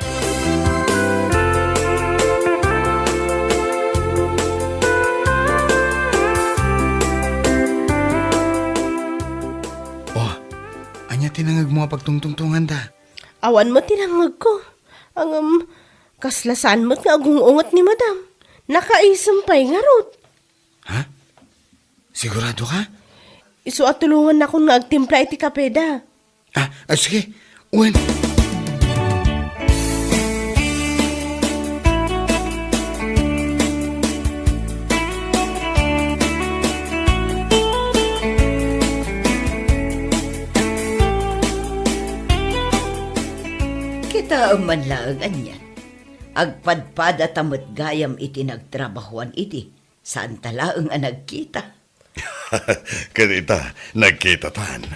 Oh, ania ti nangngegmo a pagtungtungtunganda? Awan met ti nangngegko. Ngem, kasla saan met nga agung-unget ni madam. Nakaisem pay ngarud. Ha? Sigurado ka? Isu a tulongannakon nga agtimpla iti kapeda. Ah, ah, sige. Wen. Kitaem man laeng anian. Agpadpadata met gayam iti nagtrabahoan idi. Saanta laeng a nagkita. Ket ita, nagkitatan.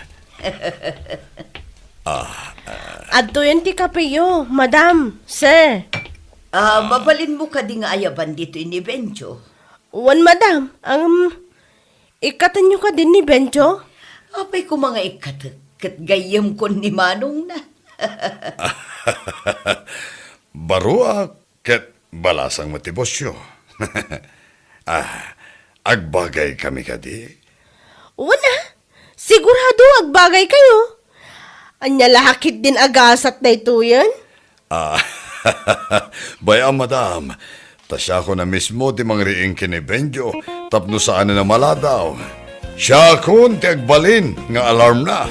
Ah, ah. Adtoyen ti kapeyo, madam, sir. Ah, mabalinmo kadi nga ayaban ditoy ni Benjo? Wen, madam. Ngem, ikkatenyo kadi ni Benjo? Apay koma nga ikkatek, ket gayyemkon ni manongna. Baruak, ket balasang met ti bosyo. Ah, agbagaykami kadi? Wen a, sigurado agbagaykayo. Ania la ketdin a gasat daytoyen? Ah, bay-am, madam. Ta siakon a mismo ti mangriing ken ni Benjo tapno saanen a maladaw. Siakon ti agbalin nga alarmna.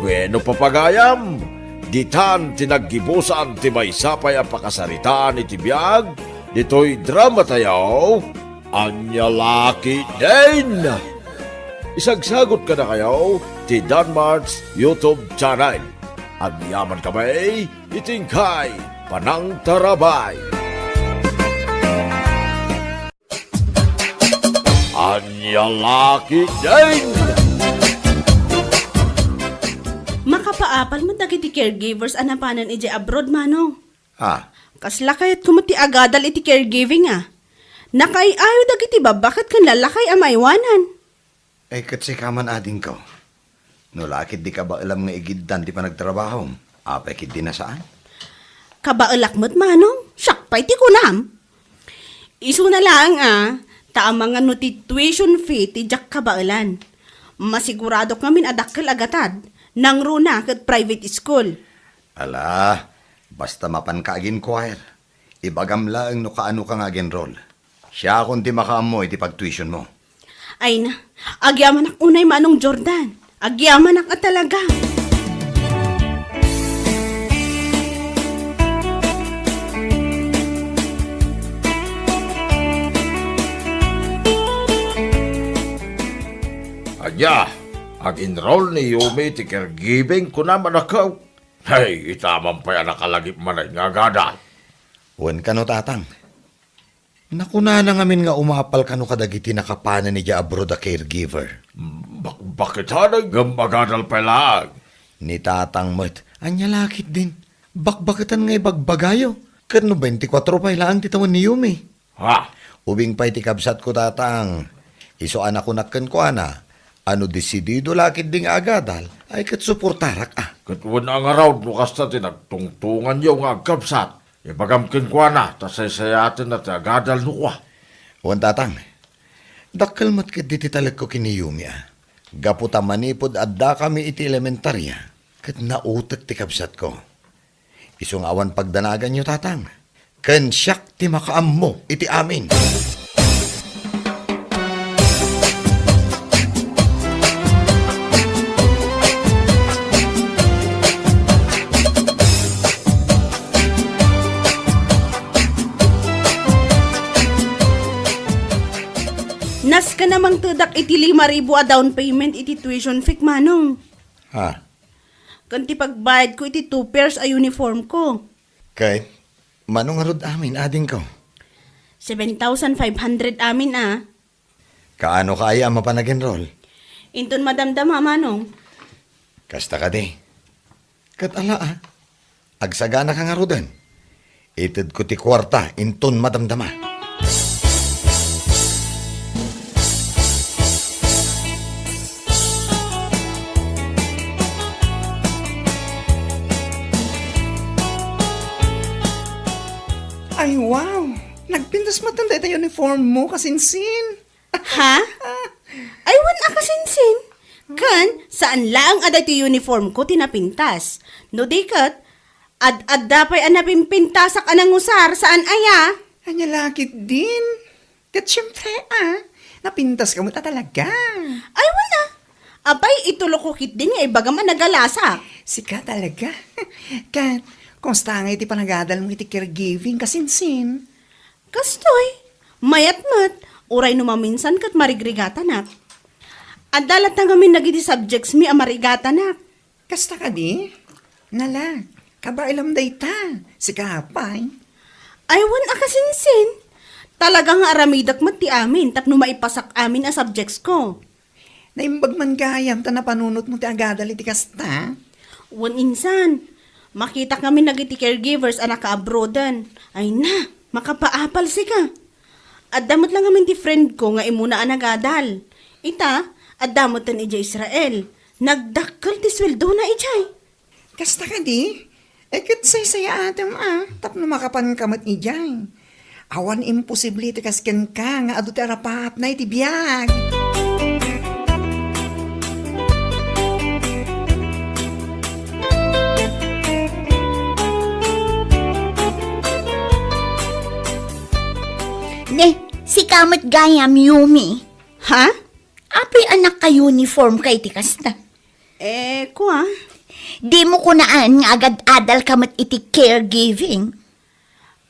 Bueno, papagayam, ditan ti naggibusan ti maysa pay a pakasaritaan iti biag ditoy dramatayo, Ania la ketdin? Isagsagot kadakayo ti Danmart's YouTube channel. Agyamankami iti inkay panangtarabay. Ania la ketdin? Makapaapal met dagiti caregivers a napanen idiay abroad, Manong. Ah. Kasla kayatko met ti agadal iti caregiving a. Nakaay-ayo dagiti babba ket ken lallakay a maiwanan. Ay, ket sika man, adingko. No la ketdi kabaelam nga igiddan ti panagtrabahom, apay ketdi a saan? Kabaelak met, manong, siak pay ti kunam. Isuna laeng a, ta amangan no ti tuition fee ti diak kabaelan. Masiguradok ngamin a dakkel a gatad, nangruna ket private school. Ala, basta mapanka ag-inquire, ibagam laeng no kaanoka nga ag-enroll. Siakon ti makaammo iti pagtuitionmo. Ay na, agyamanak unay, Manong Jordan. Agyamanak a talaga. Ania, ag-enroll ni Yumi ti caregiving, kunam, anakko? Hay, ita man pay a nakalagip manen nga agadal. Wen kano, tatang. Nakunana ngamin nga umapal kano kadagiti nakapanen idiay abroad a caregiver. Bakbaketan ngem agadal pay laeng. Ni tatang met, ania la ketdin? Bakbaketan nga ibagbagayo. Ket no twenty-four pay laeng ti tawen ni Yumi. Ha? Ubing pay ti kabsatko, tatang. Isu a nakunak kenkuana, a no desidido la ketdi nga agadal, ay ket suportarak a. Ket wen a ngarud no kasta ti nagtungtonganyo nga agkabsat, ibagam kenkuana ta saysayatenna ti agadal no kua. Wen, tatang. Dakkel met ketdi ti talekko ken ni Yumi a. Gapu ta manipud addakami iti elementaria, ket nautek ti kabsatko. Isu nga awan pagdanaganyo, tatang. Ken siak ti makaammo iti amin. Nasken a mangtedak iti lima ribu a down payment iti tuition fee, manong. Ha? Ken ti pagbayadko iti two pairs a uniform ko. Ket, mano ngarud amin, adingko? Seven thousand five hundred amin a. Kaano ka aya a mapan ag-enroll? Inton madamdama, Manong. Kasta kadi. Ket ala, a. Agsaganaka ngaruden. Itedko ti kuarta inton madamdama. Ay, wow! Nagpintas met dayta uniform mo, kasinsin. Ha? Ay, wen a kasinsin. Ken, saan laeng a daytoy uniform ko ti napintas. No di ket, ad-adda pay a napimpintasak a nangusar, saan aya? Ania la ketdin? Ket siempre, a, napintaska met a talaga. Ay, wen a. Apay, itulo ko ketdin nga ibagam a nagalasak. Sika talaga. Ket, kumusta ngay ti panagadal mo iti caregiving, kasinsin? Kastoy, mayat met, uray no maminsan ket marigrigatanak. Adda latta ngamin dagiti subjects mi a marigatanak. Kasta kadi? Nala, kabaelam dayta. Sika pay? Ay, wen a kasinsin. Talaga nga aramidek met ti amin tapno maipasak amin a subjects ko. Naimbag man gayam ta napanunotmo ti agadal iti kasta? Wen insan, makitak ngamin dagiti caregivers a nakaabroaden. Ay na, makapaapal sika. Adda met la ngamin ti friend ko nga immuna a nagadal. Ita, adda metten idiay Israel. Nagdakkel ti sueldona idiay. Kasta kadi? E ket saysayaatem a, tapno makapanka met idiay. Awan imposible ti kas kenka nga adu ti arapaapna iti biag. Ne, sika met gayam, Yumi. Ha? Apay a naka-uniform ka iti kasta? Eh, kua? Dimo kunaan nga agad-adal ka met iti caregiving?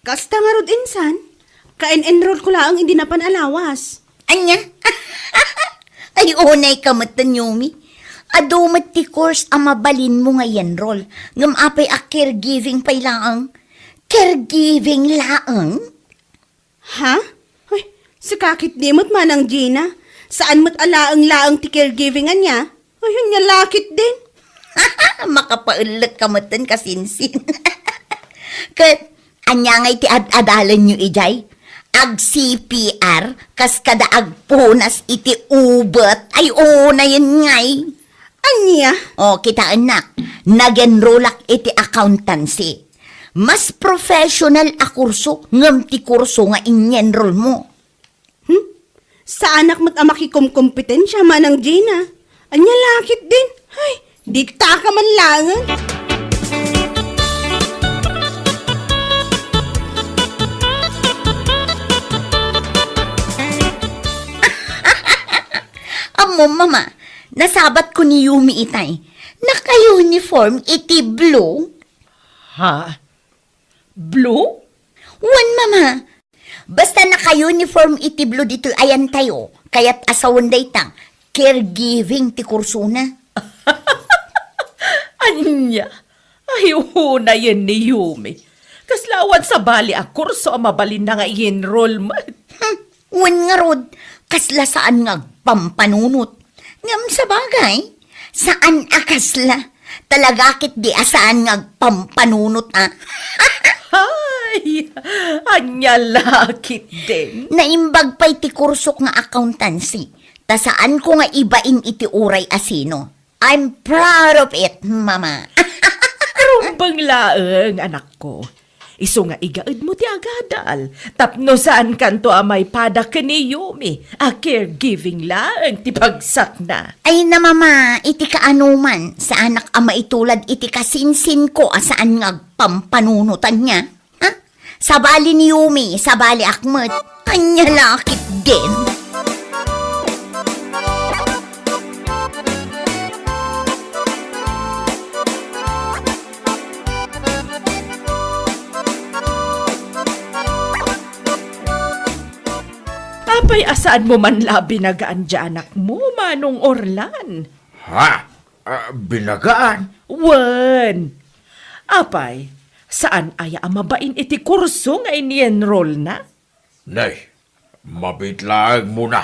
Kasta ngarud insan, ka-en-enroll ko laeng idi napan a lawas. Ania? Ay, unay ka met, Yumi. Adu met ti course a mabalinmo nga i-enroll. Ngem apay a caregiving pay laeng? Caregiving laeng? Ha? Hoy, sika ketdi met, Manang Gina. Saan met a laeng-laeng ti caregiving ania? Hoy, ania la ketdin? Makapaellek ka metten, kasinsin. Ket, ania ngay ti ad-adalenyo idiay? Ag-C P R, kas kada agpunas iti ubet? Ay, unayen ngay. Ania? O, kitaennak, nag-enrollak iti accountancy. Mas professional a kurso ngem ti kurso nga in-enroll mo. Hmm? Saanak met a makikomkompetensia, Manang Gina. Ania la ketdin? Ay, dita ka man laengen. Ammom, Mama, nasabatko ni Yumi itay. Naka-uniform iti blue. Ha? Blue? Wen, Mama. Basta naka-uniform iti blue ditoy ayantayo, kayat a sawen dayta, caregiving ti kursona. Ania? Ay, unayen ni Yumi. Kasla awan sabali a kurso a mabalinna nga i-enroll met. Hmm, wen ngarud, kasla saan nga agpampanunot. Ngem sabagay, saan a kasla. Talaga ketdi a saan nga agpampanunot a. Ay, ania la ketdin? Naimbag pay ti kursok nga accountancy. Ta saanko nga ibain iti uray a sino. I'm proud of it, Mama. Rumbeng laeng, anakko. Isu nga igaedmo ti agadal, tapno saankanto a maipada ken ni Yumi a caregiving laeng ti bagsakna. Ay na, Mama, iti kaanoman, saanak a maitulad iti kasinsinko a saan nga agpampanunotan niya. Ha? Sabali ni Yumi, sabaliak met. Ania la ketdin? Apay a saanmo man la binagaan ti anakmo, Manong Orlan? Ha? Ah, binagaan? Wen. Apay, saan aya a mabain iti kurso nga ini-enrollna? Nay, mabiit laeng muna.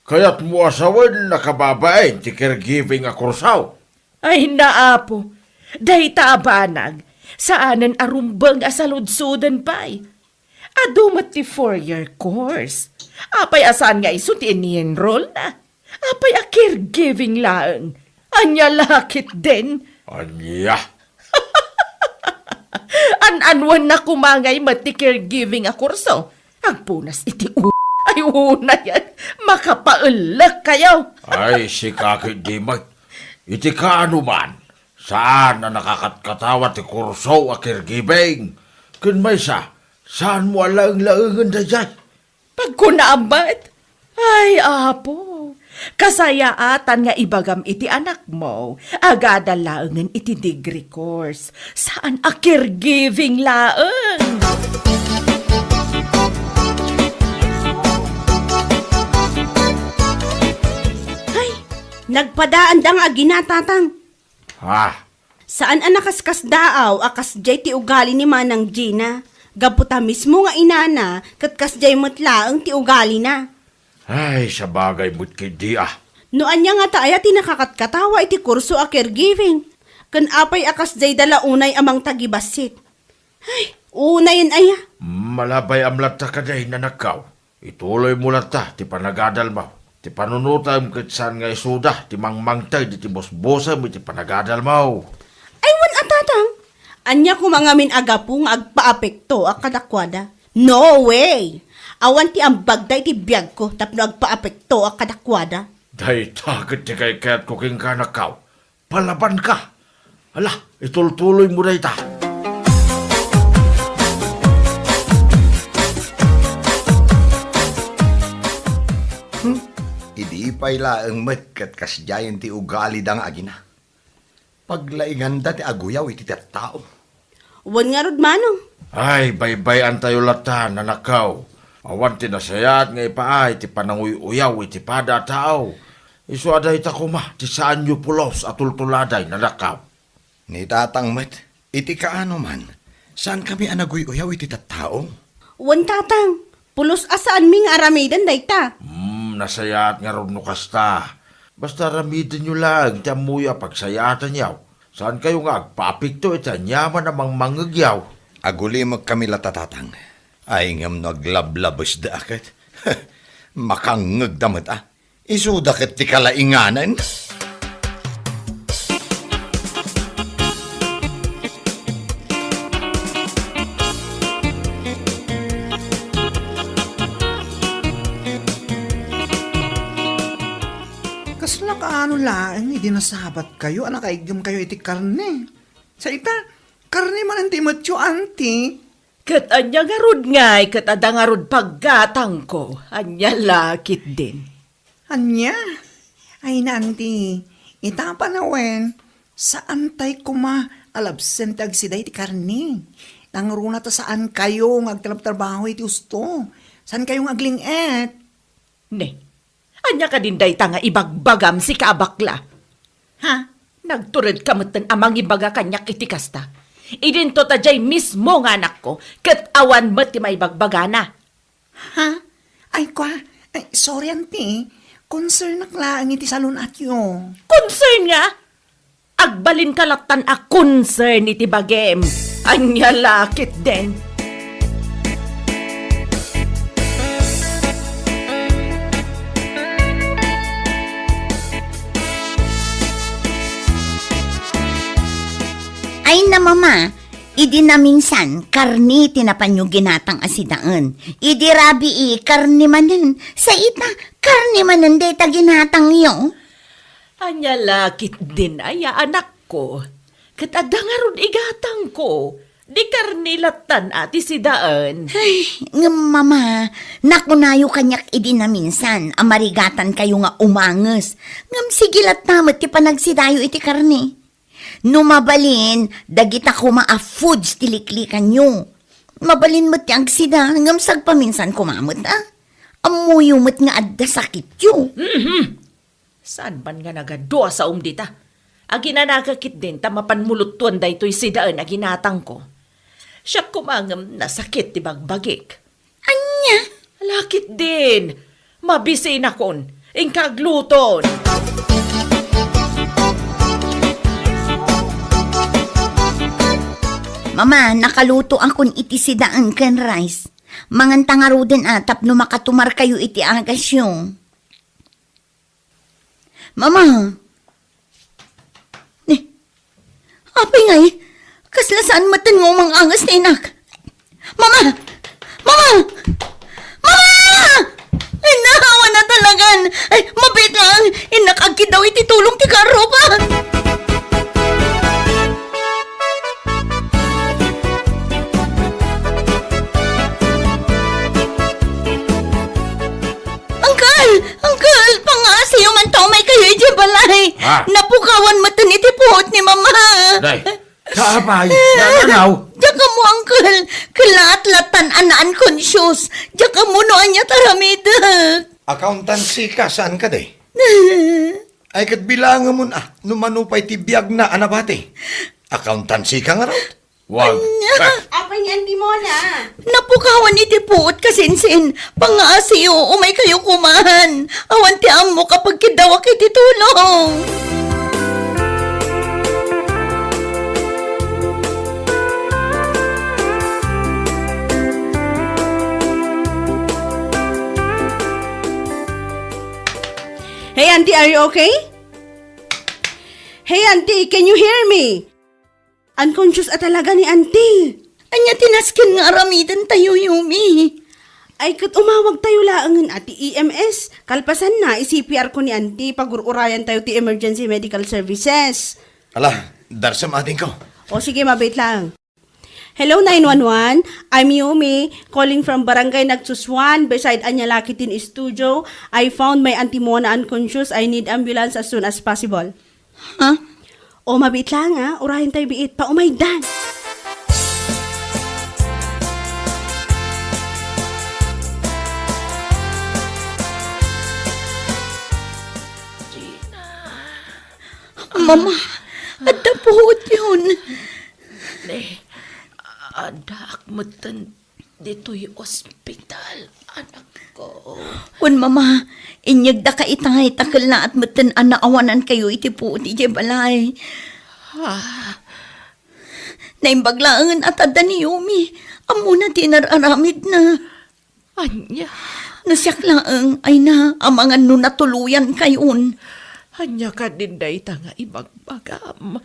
Kayatmo a sawen a kababain ti caregiving a kurso? Ay, naapo, dayta a banag, saanen a rumbeng a saludsuden pay. Adu met ti four-year course. Apay a saan nga isu ti ini-enroll na? Apay a caregiving laeng? Ania la ketdin? Ania? An-anuen na koma ngay met ti caregiving a kurso. Agpunas iti u-, ay, una yan. Makapaellek kayo. Ay, sika ketdi met. Iti kaano man, saan a nakakatkatawa ti kurso a caregiving. Ken maysa, saanmo a laeng-laengen daydiay? Pagkunam met, ay, Apo, kasayaatan nga ibagam iti anakmo, agadal laengen iti degree course, saan a caregiving laeng. Ay, nagpadaanda nga agina, Tatang. Ha? Saan a nakaskasdaaw a kasdiay ti ugali ni Manang Gina. Gapu ta mismo nga inana, ket kasdiay met laeng ti ugalina. Ay, sabagay met ketdi a. No ania ngata aya ti nakakatkatawa iti kurso a caregiving? Ken apay a kasdiay da la unay a mangtagibassit? Ay, unayen aya. Malabay-am latta kadi, nanakkaw. Ituloymo latta ti panagadalmo. Ti panunotem ket saan nga isuda ti mangmangted iti busbusem iti panagadalmo. Ay, wen a, Tatang. Ania koma ngamin a gapu nga agpaapektoak kadakuada? No way! Awan ti ambagda iti biagko tapno agpaapektoak kadakuada. Dayta ket ti kaykayatko kenka, nakkaw. Palabanka. Ala, itultuloymo dayta. Hmm? Idi pay laeng met ket kasdiayen ti ugalida nga agina. Paglainganda ti aguyaw iti tattao. Wen ngarud, Manong. Ay, baybay-antayo latta, nanakkaw. Awan ti nasayaat nga ipaay ti pananguy-uyaw iti pada a tao. Isu a dayta koma ti saanyo pulos a tultuladay, nanakkaw. Ni Tatang met, iti kaano man, saankami a naguy-uyaw iti tattao? Wen, Tatang, pulos a saanmi nga aramiden dayta. Hmm, nasayaat ngarud no kasta. Basta aramidenyo laeng ti ammoyo a pagsayaatanyo. Saankayo nga agpaapekto iti aniaman a mangmangngegyo. Agulimekkami latta, Tatang. Ay, ngem no aglablabesda ket, makangngegda met a. Isuda ket ti kalainganan. Kasla kaano laeng idi nasabatkayo a nakaiggem kayo iti karne? Sa ita, karne manen ti metyo, anti. Ket ania ngarud ngay ket adda ngarud paggatangko? Ania la ketdin? Ania? Ay, nanti, ita panawen, saantay koma a labsen ti agsida iti karne. Nangruna ta saankayo nga agtrabtrabaho iti usto. Saankayo nga agling-et. Ne, ania kadin dayta nga ibagbagam, sika a bakla? Ha? Nagturedka metten a mangibaga kaniak iti kasta. Idinto ta diay mismo nga anakko, ket awan met ti maibagbagana. Ha? Ay, kwa, ay, sorry, anti. Concernak laeng iti salun-atyo. Concern nga? Agbalinka lattan a concern iti bagim. Ania la ketdin? Ay, na, Mama, idi naminsan, karne ti napanyo ginatang a sidaen. Idi rabii, karne manen. Sa ita, karne manen dayta ginatangyo. Ania la ketdin aya, anakko? Ket adda ngarud igatangko. Di karne lattan a ti sidaen. Ay, ngem, Mama, nakunayo kaniak idi naminsan a marigatankayo nga umanges. Ngem sige latta met ti panagsidayo iti karne. No mabalin, dagita koma a foods ti liklikanyo. Mabalin met ti agsida, ngem sagpaminsan koma met, a. Ammoyo met nga adda sakityo. Mhm. Saan man nga nagadua saom dita? Aginanaga ketdin ta mapan muluttuan daytoy sidaen a ginatangko. Siak koma ngem nasakit ti bagbagik. Ania? Ala ketdin! Mabisinakon! Inka agluton. Mama, nakalutoakon iti sidaen ken rice. Manganta ngaruden a tapno makatumarkayo iti agasyo. Mama! Ni, apay ngay? Kasla saan metten nga umang-angas ti inak? Mama! Mama! Mama! Ay, naawa na talagan! Ay, mabiit lang! Innak agkidaw iti tulong ti karruba! Uncle! Uncle! Pangaasiyo man ta umay kayo idiay balay! Ah. Napukawan metten iti puot ni Mama! Day, kaapay, nananaw? Diak ammo, Uncle! Kelaat lattan a na-unconscious! Diak ammo no ania ti aramidek! Accountancy ka, saan ka, Day? Ay, ket bilangemon, ah, no mano pay ti biagna a nabati. Accountancy ka ngarud? Wag. Ania? Eh. Apay ni Auntie Mona? Napukawan iti puot, kasinsin. Pangaasiyo, umay kayo kuman. Awan ti ammok a pagkiddawak iti tulong. Hey, Auntie, are you okay? Hey, Auntie, can you hear me? Unconscious a talaga ni Auntie. Ania ti nasken nga aramiden tayo, Yumi? Ay, ket umawag tayo laengen a ti E M S. Kalpasanna, i-C P R ko ni Auntie, pagur-urayan tayo ti emergency medical services. Ala, darsem adingko. O sige, mabait lang. Hello, nine one one. I'm Yumi, calling from Barangay Nagsusuan, beside Anyalaki Teen Studio. I found my Auntie Mona unconscious. I need ambulance as soon as possible. Ha? O, mabiit lang, ha? Urayan tayo biit. Paumaydan! Mama, adda puot yun. Ne, addaak metten ditoy ospital, anakko. Wen, Mama, inyegdaka itay ta kellaat metten a naawanankayo iti puot idiay balay. Ah. Naimbag laengen a tadda ni Yumi. Ammona ti inar-aramidna. Ania? No siak laeng, ay na, amangan no natuloyankayon. Ania kadin dayta nga ibagbagam?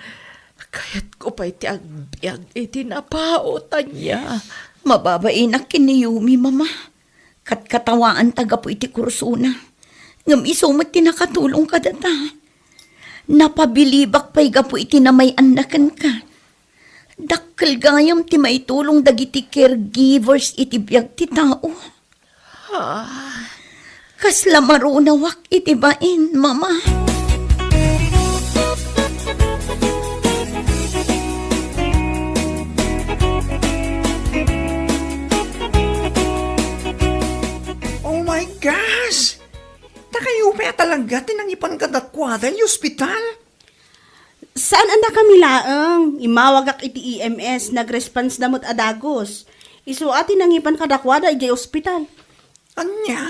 Kayatko pay ti agbiag iti napaut, ania? Mababainak ken ni Yumi, Mama. Katkatawaanta gapu iti kursona. Ngem isu met ti nakatulong kadata. Napabilibak pay gapu iti namay-anna kenka. Dakkel gayam ti maitulong dagiti caregivers iti biag ti tao. Ah. Kasla marunawak iti bain, Mama. Oh my gosh! Ta kayo pay a talaga ti nangipan kadakuada iti ospital? Saan a nakami laeng. Immawagak iti E M S, nag-response da met a dagus. Isu a ti nangipan kadakuada idiay ospital. Ania?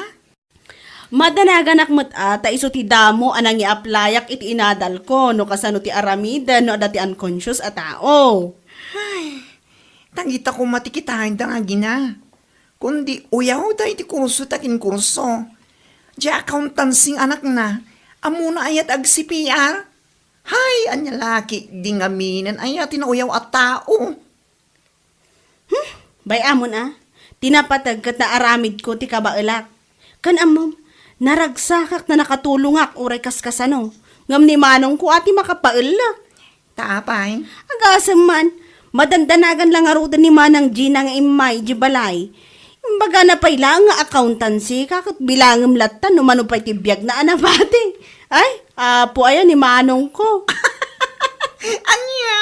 Madanaganak met a, ta isu ti damo a nangiaplayak iti inadalko, no kasano ti aramiden, no adda ti unconscious a tao. Ay, dagita koma ti kitaenda nga agina. Kundi uyawda iti kurso ta kinkurso. Diay accountancy nga anakna, ammona aya ti ag-C P R? Hay, ania la ketdi ngaminen aya ti nauyaw a tao? Hmm, bay-amon a, ti napateg ket naaramidko ti kabaelak. Ken ammom, naragsakak ta nakatulongak uray kaskasano, ngem ni manongko a ti makapaellek. Ta apay? Agasem man, madandanagan la ngaruden ni Manang Gina nga immay idiay balay. Imbagana pay laeng nga accountancy, ket bilangem latta no mano pay ti biagna a nabati. Ay, apo aya ni manongko. Ania?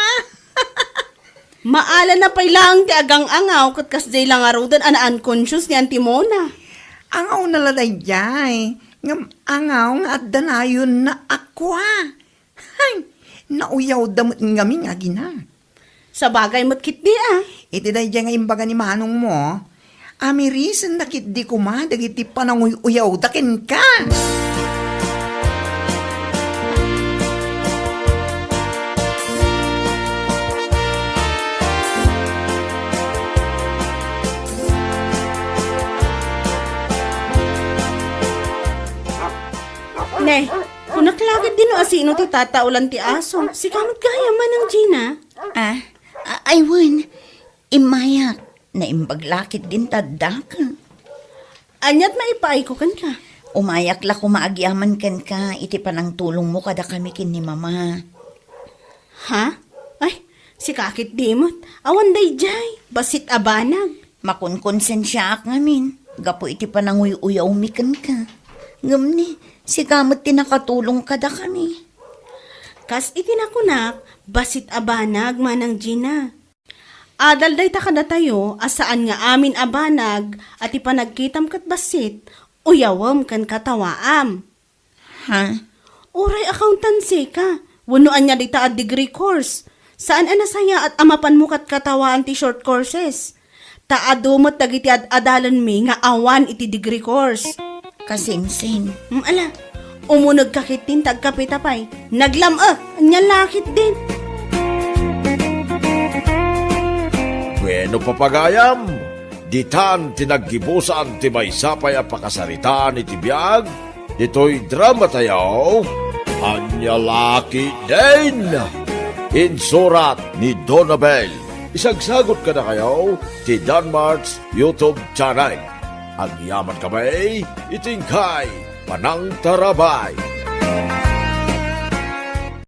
Maalana pay laeng ti agang-angaw ket kasdiay la ngaruden a na-unconscious ni Auntie Mona. Angawna la daydiay, ngem angaw nga adda nayonna a kua. Hay, nauyawda met ngamin nga agina. Sabagay met ketdi a. Iti daydiay nga imbaga ni manongmo, amirisenna ketdi koma dagiti pananguy-uyawda kenka. Eh, kunak lakit din no asino ti tataolan ti aso. Sika met gayam, Manang Gina. Ah, a-, ay wen. Immayak. Naimbag lakit din ti addaka. Aniat maipaayko kenka? Umayak la koma agyaman kenka iti panangtulongmo kadakami ken ni Mama. Ha? Ay, sika ketdi met. Awan daydiay. Bassit a banag. Makonkonsensiaak ngamin gapu iti pananguy-uyawmi kenka. Ngem ni, sika met ti nakatulong kadakami. Kas iti nakunak, bassit a banag, Manang Gina. Adal dayta kadatayo a saan nga amin a banag a ti panagkitam ket bassit, uyawem ken katawaam. Ha? Uray accountancy ka, wenno ania dayta a degree course. Saan a nasayaat a mapanmo ket katawaan ti short courses. Ta adu met dagiti ad-adalenmi nga awan iti degree course. Kasinsin. Mm, ala, umunegka ketdin ta agkapita pay. Naglam-, ah, ania lakit din. Bueno, papagayam, ditan ti naggibusan ti maysa pay a pakasaritaan iti biag, ditoy drama tayo, Ania Lakit Din. Insurat ni Donabel. Isagsagot kadakayo ti Danmart's YouTube channel. Agyaman kami iti inkay panangtarabay.